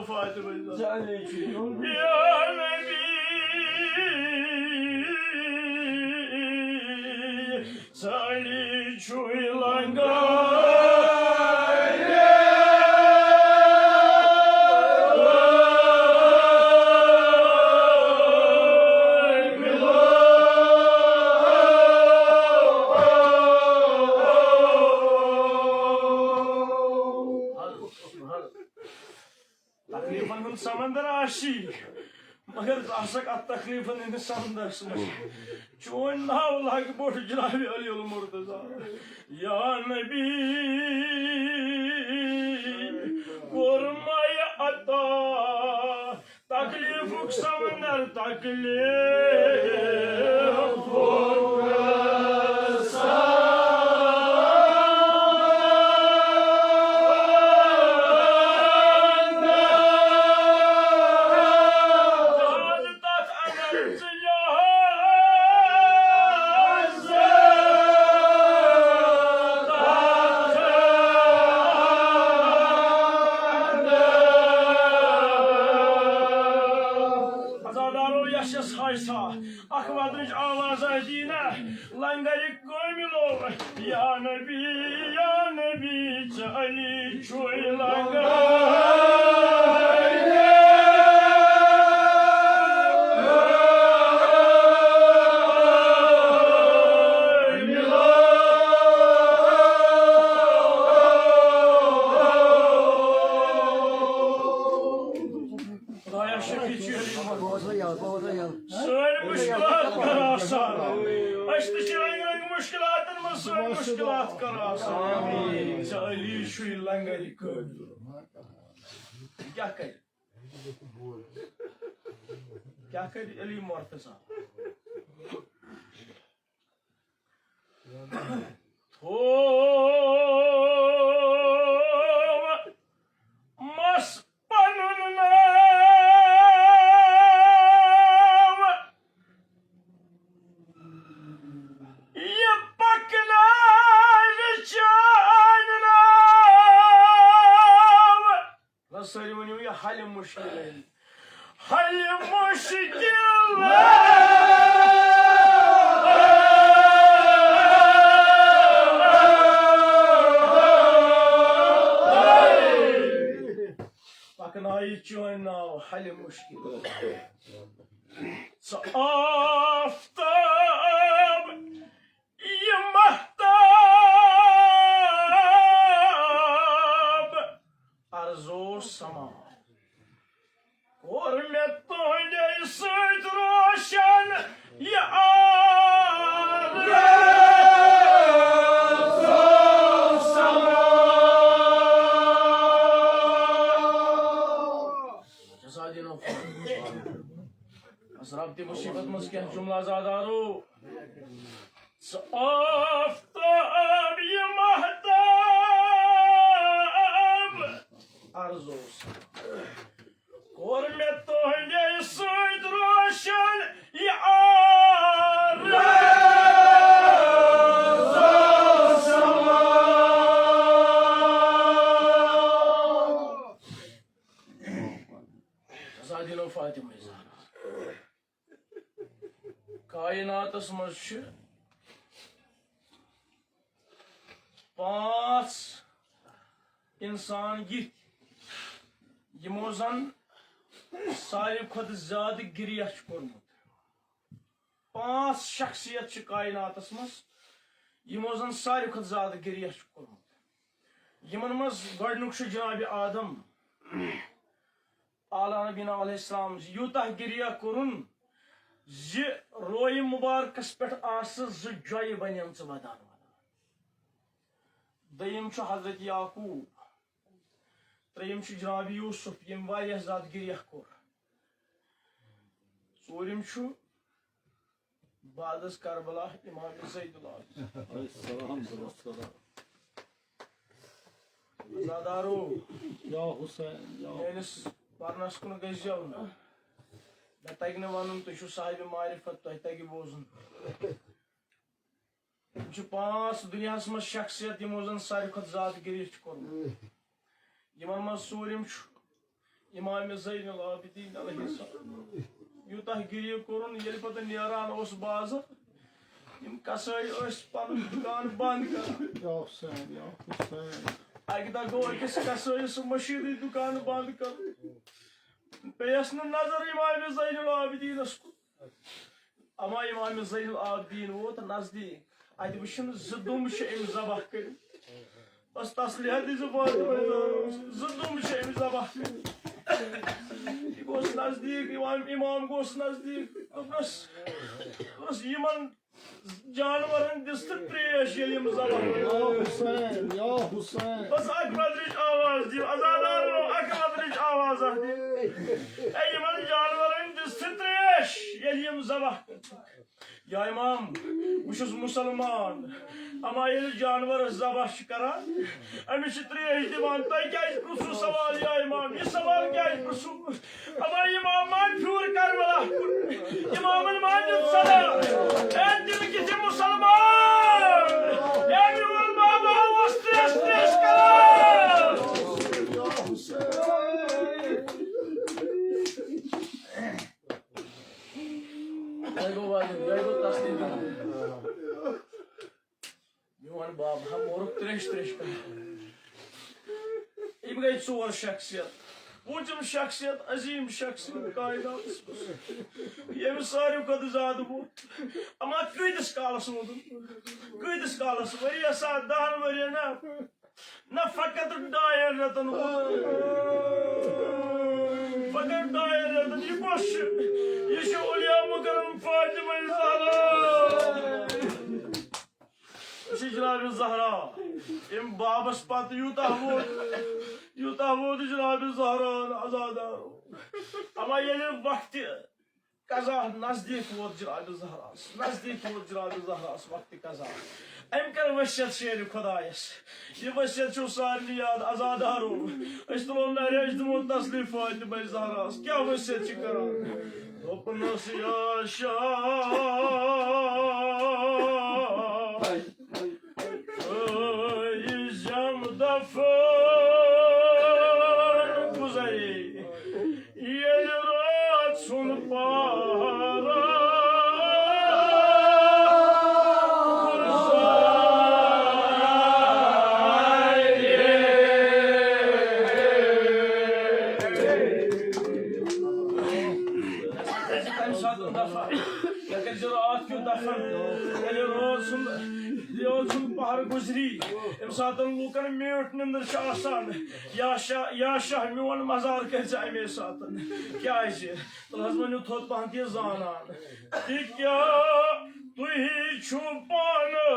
فاطمہ زہرا۔ یا نبی، ژٕ علی چھُے لنگار۔ تکلیفن ہُنٛد سمندر آسی، مگر ژٕ آسکھ اتھ تکلیفن ہٕنٛدِس سمندرس منٛز۔ چون ناو لگہِ بوٚڑ جناب علی المرتضی۔ یا نبی، کوٚر مےٚ عطا تکلیفُک سمندر، تکلیف۔ عزادارو، یس یس حٲج صٲب، اکھ ودنٕچ آواز آسہِ دِنۍ نا، لنگرِ کٲمِلو۔ یا نبی، یا نبی، ژٕ علی چھُے لنگر۔ خدایا شفیع چھُ علی محمد۔ سٲنۍ مُشکِلات کر آسان۔ أسۍ تہِ چھِ رنٛگۍ رنٛگۍ مُشکِلاتن منٛز، سٲنۍ مُشکِلات کر آسان۔ ژےٚ علی چھُے لنگرِ کٲمِل۔ کیٛاہ کرِ؟ کیٛاہ کرِ علی مرتضی؟ تھوو مس پنُن ناو، یہِ پکناوِ چانہِ ناو۔ نہ، سٲری ؤنِو یہِ حل مُشکِل۔ حل مُشکِل۔ پکناوِ چٲنۍ ناو حل مُشکِل۔ ژٕ آفتاب، یہِ مہتاب، عرض اوس سما۔ کوٚر مےٚ تُہنٛدے سۭتۍ روشن یہِ عرض اوس سما۔ جزا دِنو خۄش۔ بس رب تہِ مُصیبت منٛز کینٛہہ جملہٕ عزادارو۔ ژٕ آفتاب، یہِ مہتاب، عرض اوس۔ کوٚر مےٚ تُہنٛدے سۭتۍ روشن یہِ عرض۔ رضا دِنو فاطمہ زہرا۔ کائناتس منٛز چھِ پانٛژھ انسان یِتھۍ، یِمو زن ساروی کھۄتہٕ زیادٕ گریہ چھُ کوٚرمُت۔ پانٛژھ شخصیت چھِ کائناتس منٛز، یِمو زن ساروی کھۄتہٕ زیادٕ گریہ چھُ کوٚرمُت۔ یِمن منٛز گۄڈٕنیُک چھُ جناب آدم۔ اعلیٰ نبینا علیہ السلام زِ یوٗتاہ گریہ کوٚرُن زِ رویہِ مُبارکس پٮ۪ٹھ آسہٕ زٕ جۄیہِ بنیمژٕ ودان ودان۔ دوٚیِم چھُ حضرت یعقوب، ترٛیٚیِم چھُ جناب یوسف، ییٚمۍ واریاہ زیادٕ گریہ کوٚر۔ ژوٗرِم چھُ بعد از کربلا امام زید العابدین۔ السلام، السلام۔ عزادارو، یا حسین، یا میٲنِس پرنس کُن گٔژھۍزیو نہٕ۔ مےٚ تگہِ نہٕ ونُن، تُہۍ چھِو صاحب معرفت، تۄہہِ تگہِ بوزُن۔ یِم چھِ پانٛژھ دُنیاہس منٛز شخصیت، یِمو زن ساروی کھۄتہٕ زیادٕ گریہ چھُ کوٚرمُت۔ یِمن منٛز ژوٗرِم چھُ امام زین العابدین علیہ السلام یوٗتاہ گریٖو کوٚرُن، ییٚلہِ پتہٕ نیران اوس بازر، یِم قصٲے ٲسۍ پنُن دُکان بنٛد کران۔ یا حسین، یا حسین۔ اکہِ دۄہ گوٚو أکِس قصٲیِس مٔشیٖدٕے دُکان بنٛد کرُن۔ پیٚیَس نہٕ نظر امام زین العابدینس کُن۔ اما امام زین العابدین ووت نزدیٖک۔ اتہِ وٕچھُن زٕ دُم چھِ أمۍ ذبح کٔرمٕتۍ۔ بس تسلیہ دِژ فاطمہ زہرا، زٕ دُم چھِ أمۍ ذبح کٔرمٕتۍ۔ یہِ گوٚژھ نزدیٖک، امام، امام گوٚژھ نزدیٖک۔ دوٚپنس، دوٚپنس، یِمن جانورن دِژ تہٕ ترٛیش ییٚلہِ یِم ذبح کٔرۍ۔ یا حسین، یا حسین۔ بس اکہِ بدرٕچ آواز دِیِو، عزادارو، اکہِ بدرٕچ آواز اکھ دِیِو۔ اے، یِمن جانورن دِژ تہٕ ترٛیش ییٚلہِ یِم ذبح کٔرۍ۔ یا امام، بہٕ چھُس مُسلمان، اما ییٚلہِ جانورس ذبح چھِ کران، أمِس چھِ ترٛیش دِوان۔ تۄہہِ کیٛازِ پرٛژھوٕ سوال، یا امام؟ یہِ سوال کیٛازِ پرٛژھوٕ؟ اما امام ما پھیوٗر کربلا کُن؟ امامن ما دیُت صدا؟ اے دِل کِتھِ مُسلمان؟ اے میون بابا اوس ترٛیش ترٛیش کران۔ یہِ گوٚو واریاہ، یہِ گوٚو تسلیٖم دیُن۔ میون باب ہا مورُکھ تریش تریش کران۔ یِم گٔے ژور شخصیت۔ پوٗنٛژِم شخصیت، عظیٖم شخصیت کائناتس منٛز، ییٚمِس ساروی کھۄتہٕ زیادٕ ووت۔ اما کۭتِس کالس ووتُن؟ کۭتِس کالس؟ ؤرۍ یَس ہا، دَہن ؤرۍ یَن ہا؟ نہ، فقط ڈاین رٮ۪تن ووت۔ فقط ڈاین رٮ۪تن۔ یہِ کۄس چھُ؟ یہِ چھُ اولیاء مکرم فاطمہ زہرا۔ یہِ چھِ جناب زہرا۔ أمۍ بابس پتہٕ یوٗتاہ ووت، یوٗتاہ ووت جناب زہرا عزادارو۔ اما ییٚلہِ وقتِ قضا نزدیٖک ووت جناب زہراس، نزدیٖک ووت جناب زہراس وقتِ قضا۔ أمۍ کٔر وصیت شیرِ خۄدایس۔ یہِ وصیت چھُو سارنٕے یاد، عزادارو۔ أسۍ تُلو نعرِ، أسۍ دِمو تسلی فاطمہ زہراس۔ کیٛاہ وصیت چھِ کران؟ دوٚپنس، یا شاہ، یہِ زٮ۪م دفن گُزرے، ییٚلہِ رٲژ ہُنٛد پہرا تَمہِ ساتہٕ دفن، مےٚ کٔرۍ زِ راتھ کیُتھ دفن، ییٚلہِ رٲژ ہُنٛد، رٲژ ہُنٛد پہر گُزری، ییٚمہِ ساتہٕ لوٗکن میٖٹھ نِندٕر چھِ آسان، یا شاہ، یا شاہ میون مزار کٔرۍ زِ اَمے ساتہٕ۔ کیٛازِ؟ تہٕ حظ ؤنِو تھوٚد پہن تہِ زانان۔ تہِ کیٛاہ تُہۍ چھِو پانہٕ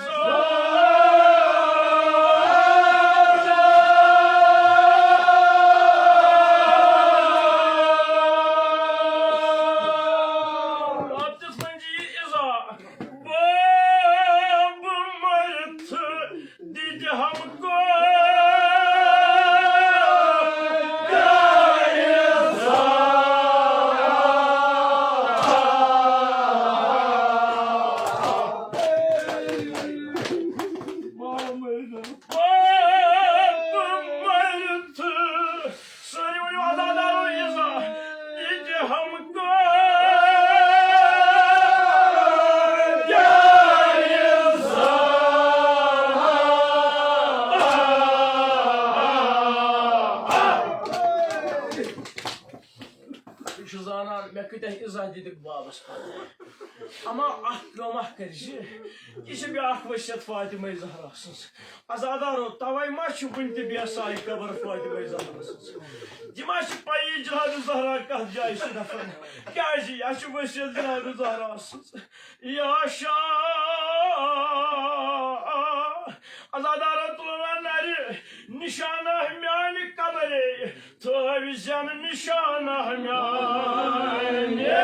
زانان؟ اَتھ منٛز یہِ اِضافہٕ۔ باب مرتھ دِتہِ ہم کو باب مرتھ۔ سٲری ؤنِو عزادارو یہِ زا، یہِ تہِ ہم کو۔ یہِ چھُ زانان مےٚ کۭتیٛاہ عزت دِتِکھ بابس پتہٕ۔ اما اکھ کٲم اکھ کٔرۍ زِ، یہِ چھِ بیٛاکھ وصیت فاطمہ زہرا سٕنٛز۔ عزادارو، توے ما چھُ وُنہِ تہِ بے سایہِ قبر فاطمہ زہرا سٕنٛز؟ یہِ ما چھِ پَیی جناب زہرا کتھ جایہِ چھِ دفن؟ کیٛازِ؟ یہِ چھِ وصیت جناب زہرا سٕنٛز۔ یا شاہ، عزادارو تُلو نعرِ، نشانہ میانہِ قبرے۔ تھٲوۍ زٮ۪ن نِشانہ میانہِ قبرِ۔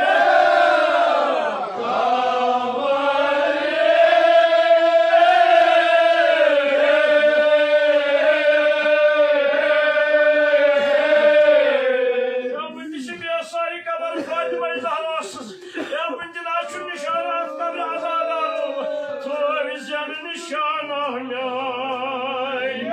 یا بہٕ تہِ چھُس بے سایہِ قبر فاطمہ زہرا سٕنٛز۔ یا بہٕ تہِ نہ چھُ نِشانہ اَتھ قبرِ عزادارو۔ تھٲوۍ زٮ۪ن نِشانہ میانہِ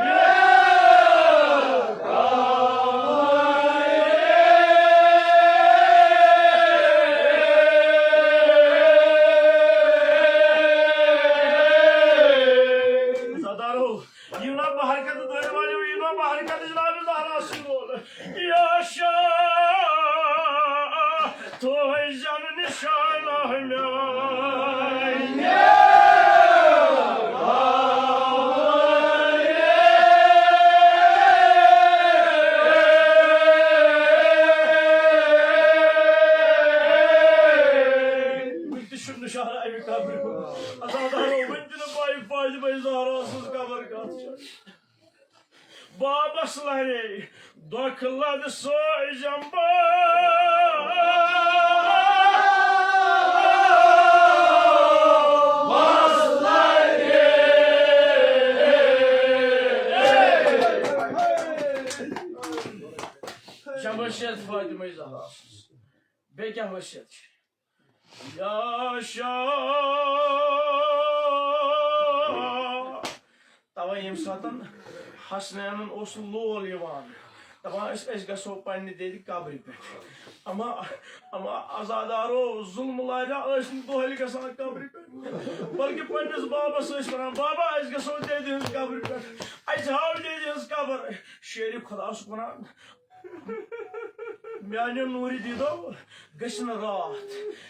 حرکت دٲرِو والٮ۪و یی نہٕ بہٕ حرکت جناب زہرا سٕنٛدِ وول۔ یا شاہ، تھٲے زٮ۪ن نِشانہ میانہِ۔ وٕنہِ تہِ چھُنہٕ نِشانہ اَمہِ قبرِ ہُنٛد۔ عزادارو، وٕنہِ تہِ نہٕ پَے فاطمہ زہرا سٕنٛز قبر کَتھ چھےٚ۔ بابس لرے دۄکھ لد سوے جمبا۔ جمبا شیخ فاطمہ زہرا۔ بیٚیہِ کیٛاہ وصیت چھِ؟ یا شاہ۔ توے ییٚمہِ ساتہٕ حسنینن اوس لول یِوان، دپان ٲسۍ، أسۍ گژھو پننہِ دٮ۪دِ قبرِ پٮ۪ٹھ۔ اما، اما عزادارو، ظلم لاریٛا، ٲسۍ نہٕ دۄہلہِ گژھان قبرِ پٮ۪ٹھ، بلکہِ پننِس بابس ٲسۍ ونان، بابا، أسۍ گژھو دٮ۪دِ ہٕنٛز قبرِ پٮ۪ٹھ، اسہِ ہاو دٮ۪دِ ہٕنٛز قبر۔ شیرِ خدا اوسُکھ ونان، میانیو نوٗرِ دیٖدو، گژھِ نہٕ راتھ۔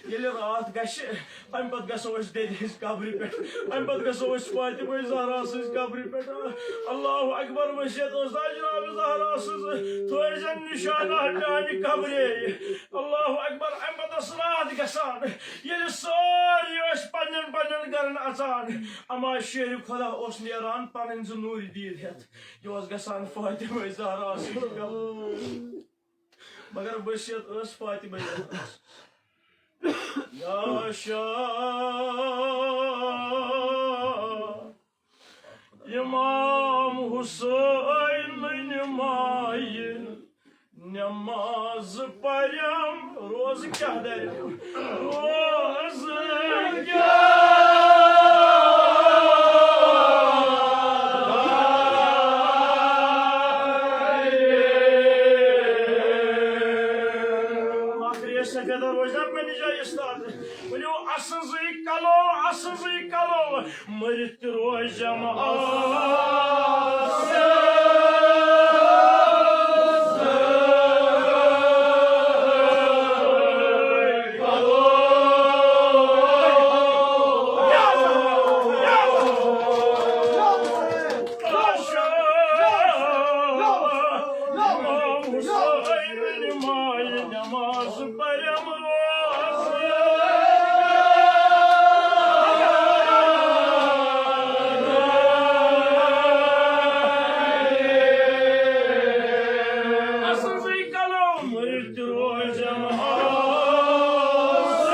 ییٚلہِ راتھ گژھِ، امہِ پتہٕ گژھو أسۍ دٮ۪دِ ہٕنٛزِ قبرِ پٮ۪ٹھ، امہِ پتہٕ گژھو أسۍ فاطمہ زہرا سٕنٛزِ قبرِ پٮ۪ٹھ۔ اللہ اکبر، وصیت ٲس نا جناب زہرا سٕنٛز، تھٲیزٮ۪ن نشانہ میانہِ قبرے۔ اللہ اکبر، امہِ پتہٕ ٲس راتھ گژھان، ییٚلہِ سٲری ٲسۍ پننٮ۪ن پننٮ۪ن گرن اژان، اما شیرِ خدا اوس نیران پنٕنۍ زٕ نوٗرِ دیٖد ہٮ۪تھ۔ یہِ اوس گژھان فاطمہ زہرا سٕنٛدِ قبرِ۔ مگر وصیت ٲس فاطمہ زہرا۔ یا شاہ، امام حسین نمایہِ نماز پرم، روزٕ کیٛاہ درم؟ روزٕ کیٛاہ؟ آخری سفیدہ روزدار پننہِ جایہِ استاد۔ ؤنِو، اسنزٕے کلو، اسنزٕے کلو، مٔرِتھ تہِ روزم آس۔ نماز پرم روز۔ اسنزٕے کلو مٔرِتھ تہِ روزم آس۔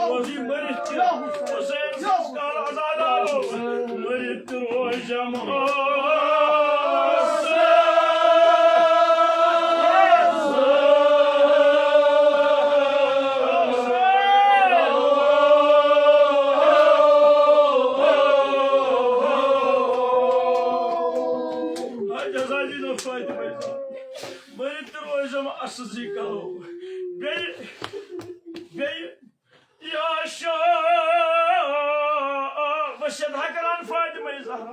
روزی مٔرِتھ تہِ حسین سٕنٛز کالہٕ عزادارو، مٔرِتھ تہِ روزم آس۔ جزا دیٖزیو فٲیدٕ وٲیدٕ۔ مٔرِتھ تہِ روزم اسنزٕے کلو۔ بیٚیہِ، بیٚیہِ یا شاہ، وصیت ہا کران فاطمہ زہرا،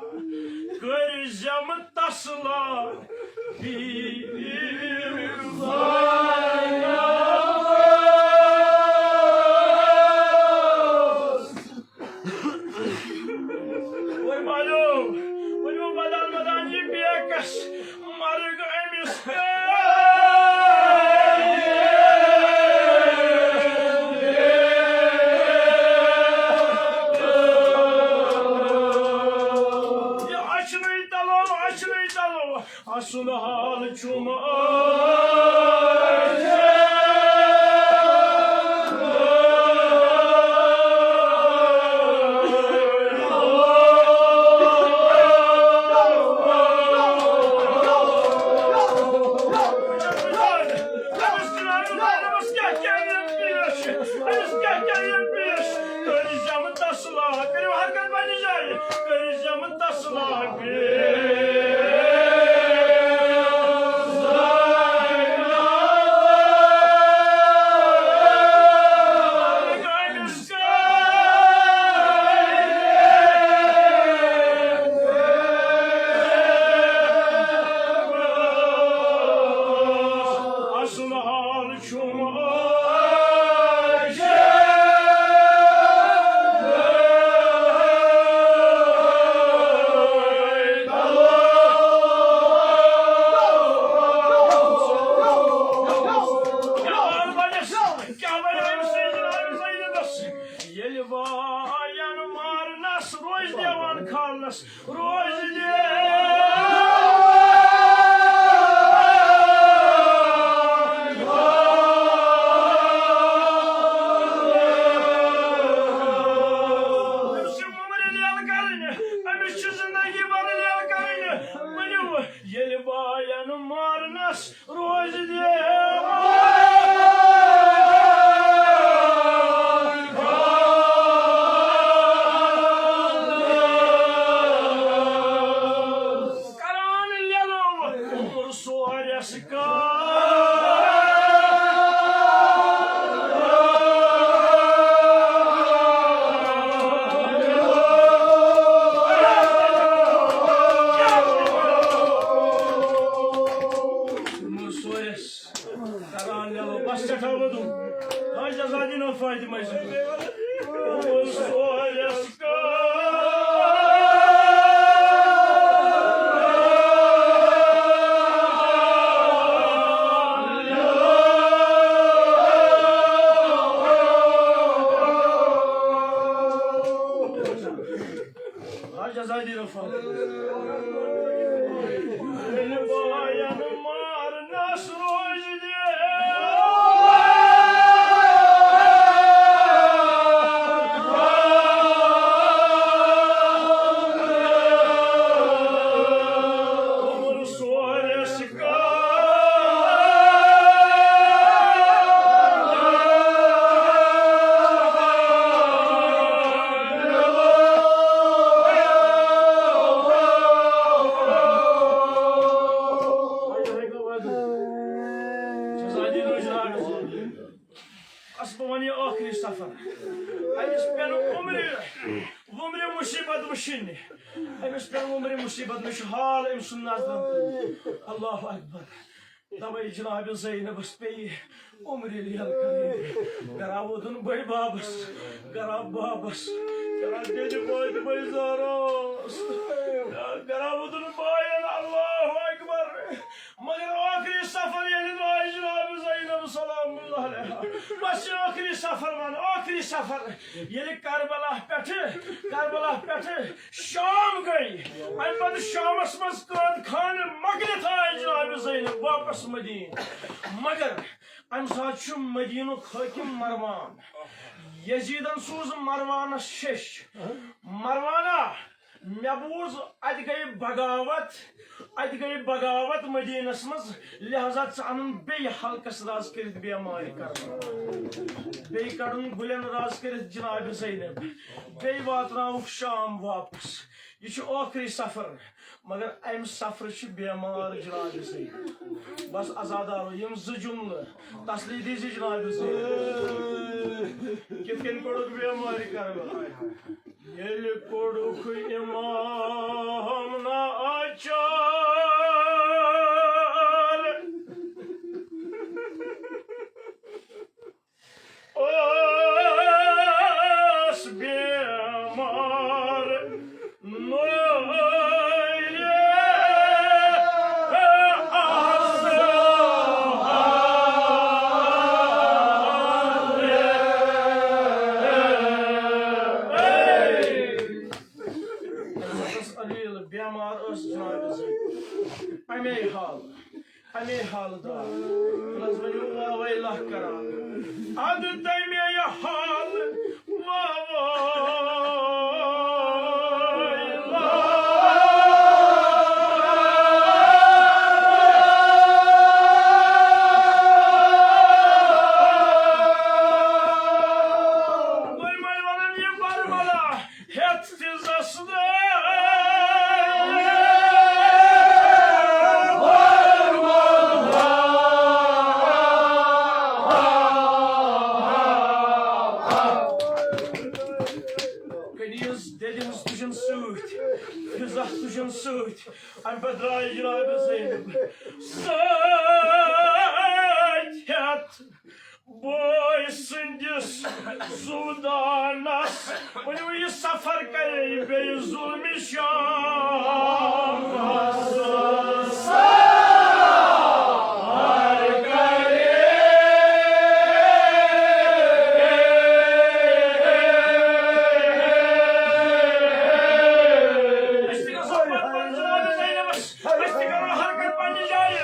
کٔرۍ زٮ۪م تسلا۔ وۄنۍ مانیو، وۄنۍ گوٚو مدان مدان یہِ بیکس، مرگ أمِس۔ یہِ اچھنٕے تلو، اچھنٕے تلو۔ اسُن حال چھُم تسلا، کٔرِو حرکت پننہِ جایہِ، کٔرِو زٮ۪م تسلا۔ روزِ دِ۔ کران لیلو عمر سورس کال۔ عمر سورس کران یلو، بس سٮ۪ٹھاہ ودُن۔ حاج آزادی نو فاطمہ سُنٛد۔ عمر سورس کال۔ حاج آزادی نو فاطمہ۔ ییٚلہِ باین مارنس روزِ دِ۔ عمر سورس کال۔ بس بہٕ وَنہٕ یہِ ٲخری سفر۔ أمِس پٮ۪ن عمرِ، عمرِ مُصیٖبت وٕچھِنۍ۔ أمِس پٮ۪ن عمرِ مُصیٖبت، مےٚ چھُ حال أمۍ سُنٛد نظرن تُل۔ اللہ اکبر۔ تَوَے جناب زینبس پیٚیہِ عمرِ لیل کَرٕنۍ۔ گرا ووتُن بٔڑۍ بابس، گرا بابس، گرا بیٚنہِ فاطمہ زہراہس، گرا ووتُن بایَن۔ اللہ اکبر۔ مگر ٲخری سفر ییٚلہِ درٛاے جناب زینب سلام اللہ علیہا، بس یہِ ٲخری سفر وَن، ٲخری سفر۔ ییٚلہِ کربلا پٮ۪ٹھٕ، کربلا پٮ۪ٹھٕ شام گٔے، اَمہِ پتہٕ شامس منٛز قٲد خانہٕ مۄکلِتھ آے جناب زینب واپس مدیٖنہٕ۔ مگر اَمہِ ساتہٕ چھُ مدیٖنُک حٲکِم مروان۔ یزیٖدن سوٗز مروانس شیٚچھ، مروانا، مےٚ بوٗز اَتہِ گٔے بغاوت، اَتہِ گٔے بغاوت مدیٖنس منٛز، لہذا ژٕ اَنُن بیٚیہِ حلقس راز کٔرِتھ بیمارِ کرنہٕ، بیٚیہِ کڑُن گُلٮ۪ن راز کٔرِتھ جناب زینب، بیٚیہِ واتناوُکھ شام واپس۔ یہِ چھُ ٲخری سفر، مگر اَمہِ سفرٕ چھِ بیمار جناب زینب۔ بس عزادارو، یِم زٕ جملہٕ تسلی دیٖزِ جناب زینب۔ کِتھ کٔنۍ کوٚڑُکھ بیمارِ کربلا؟ ییٚلہِ کوٚڑُکھ امام ناچار، اوس بیمار نورِ اصل۔ علیل بیمار ٲس جناب زینب۔ اَمے حال، اَمے حال درٛاو۔ نظمہِ واوے لکھ کران۔ اَدٕ تَمے حال واوے لکھ۔ وۄنۍ وۄنۍ وَنان یہِ بربلا۔ ہیٚتھ تہِ زس کنیز دٮ۪دِ ہٕنٛز تُجن سۭتۍ، فضہ تُجن سۭتۍ، اَمہِ پتہٕ درٛاے جناب زینب سۭتۍ ہیٚتھ۔ بٲے سٕنٛدِس زُدانس۔ ؤنِو، یہِ سفر کرے بیٚیہِ ظُلمِ شامس۔ سفر کرے۔ أسۍ تہِ گژھو پتہٕ پننہِ جایہِ زینبس۔ أسۍ تہِ کرو حرکت پننہِ جایہِ۔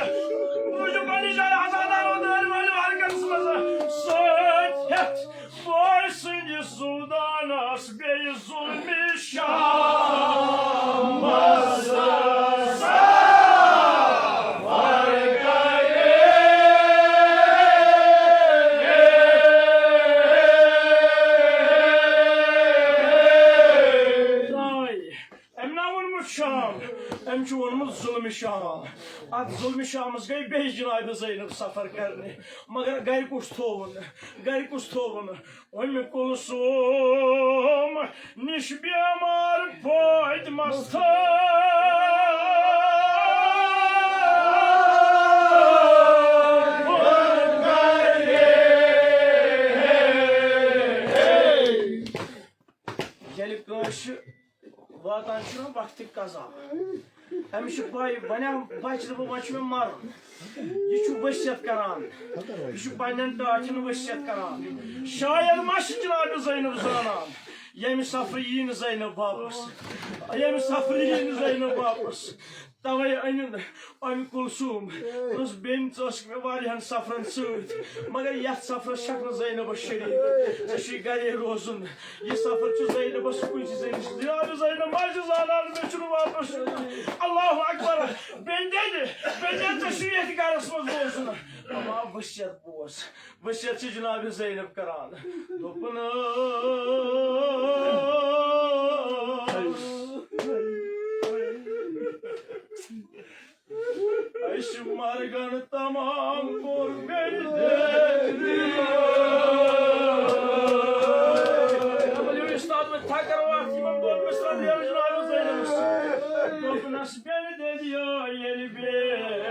بوٗزِو پننہِ جایہِ، عزادارو، دٲرۍ والٮ۪و، حرکتس منٛز سۭتۍ ہٮ۪تھ بٲے سٕنٛدِس زُدانس بیٚیہِ ظُلمِ شامس۔ اتھ ظلمِ شامس گٔے بیٚیہِ جناب زینب سفر کرنہِ، مگر گرِ کُس تھووُن، گرِ کُس تھووُن؟ ام کلثوم نِش بیمار فاطمس تھٲو۔ ییٚلہِ کٲنٛسہِ واتان چھُ وقتِ قضا، أمِس چھِ پَے، وۄنۍ بَچہِ نہٕ بہٕ، وۄنۍ چھُ مےٚ مَرُن۔ یہِ چھُ ؤصیت کران، یہِ چھُ پننٮ۪ن ٹاٹھٮ۪ن ؤصیت کران۔ شاید ما چھِ جناب زینب زانان، ییٚمہِ سفرٕ یی نہٕ زینب واپس، ییٚمہِ سفرٕ یی نہٕ زینب واپس۔ توے أنِن ام کلثوم۔ دوٚپُس، "بیٚنہِ، ژٕ ٲسٕکھ مےٚ واریاہن سفرن سۭتۍ، مگر یتھ سفرس چھکھ نہٕ زینبس شریک، ژےٚ چھُے گرے روزُن۔ یہِ سفر چھُ زینبس کُنہِ چیٖزٕ نِش۔" جناب زینب ما چھِ زانان مےٚ چھُنہٕ واپس یُن۔ اللہ اکبر۔ بیٚنہِ دِنہِ، بیٚنہِ دِنہِ، ژےٚ چھُے ییٚتھۍ گرس منٛز روزُن۔ اما ؤصیت بوز۔ ؤصیت چھِ جناب زینب کران۔ دوٚپُن، "أسۍ مرگن تمام کوٚر بیٚیہِ دِل۔" استاد وۄنۍ تھکر وقت یِمن دۄن مِصرن ییٚلہِ جناب زینبس۔ دوٚپنس، بیٚنہِ دِل یو ییٚلہِ بیٚیہِ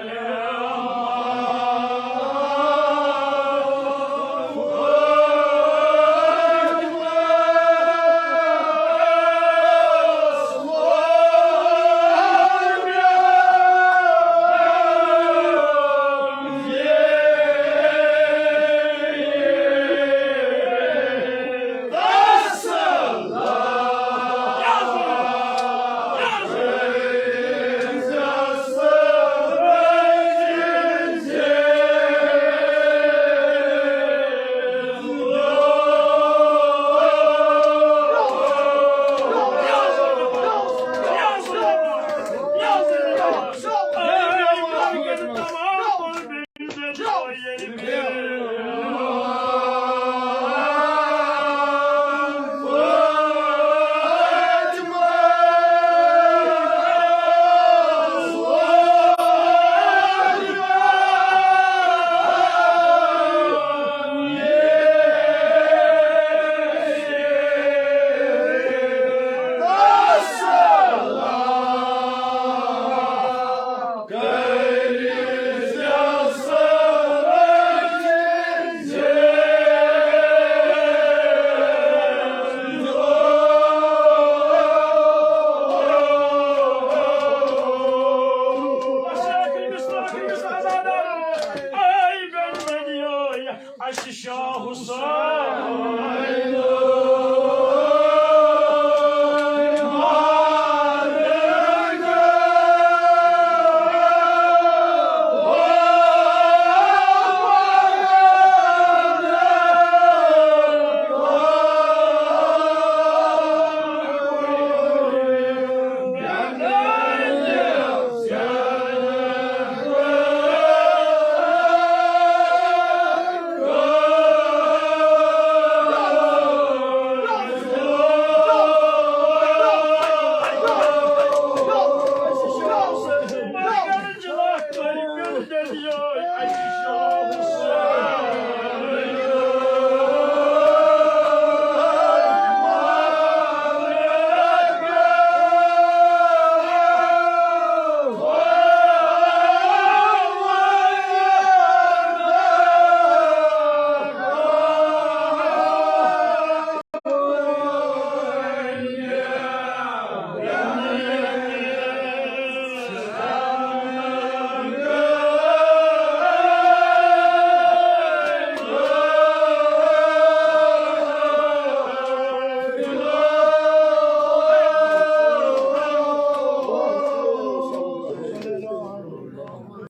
اَسہِ شاہ حسین۔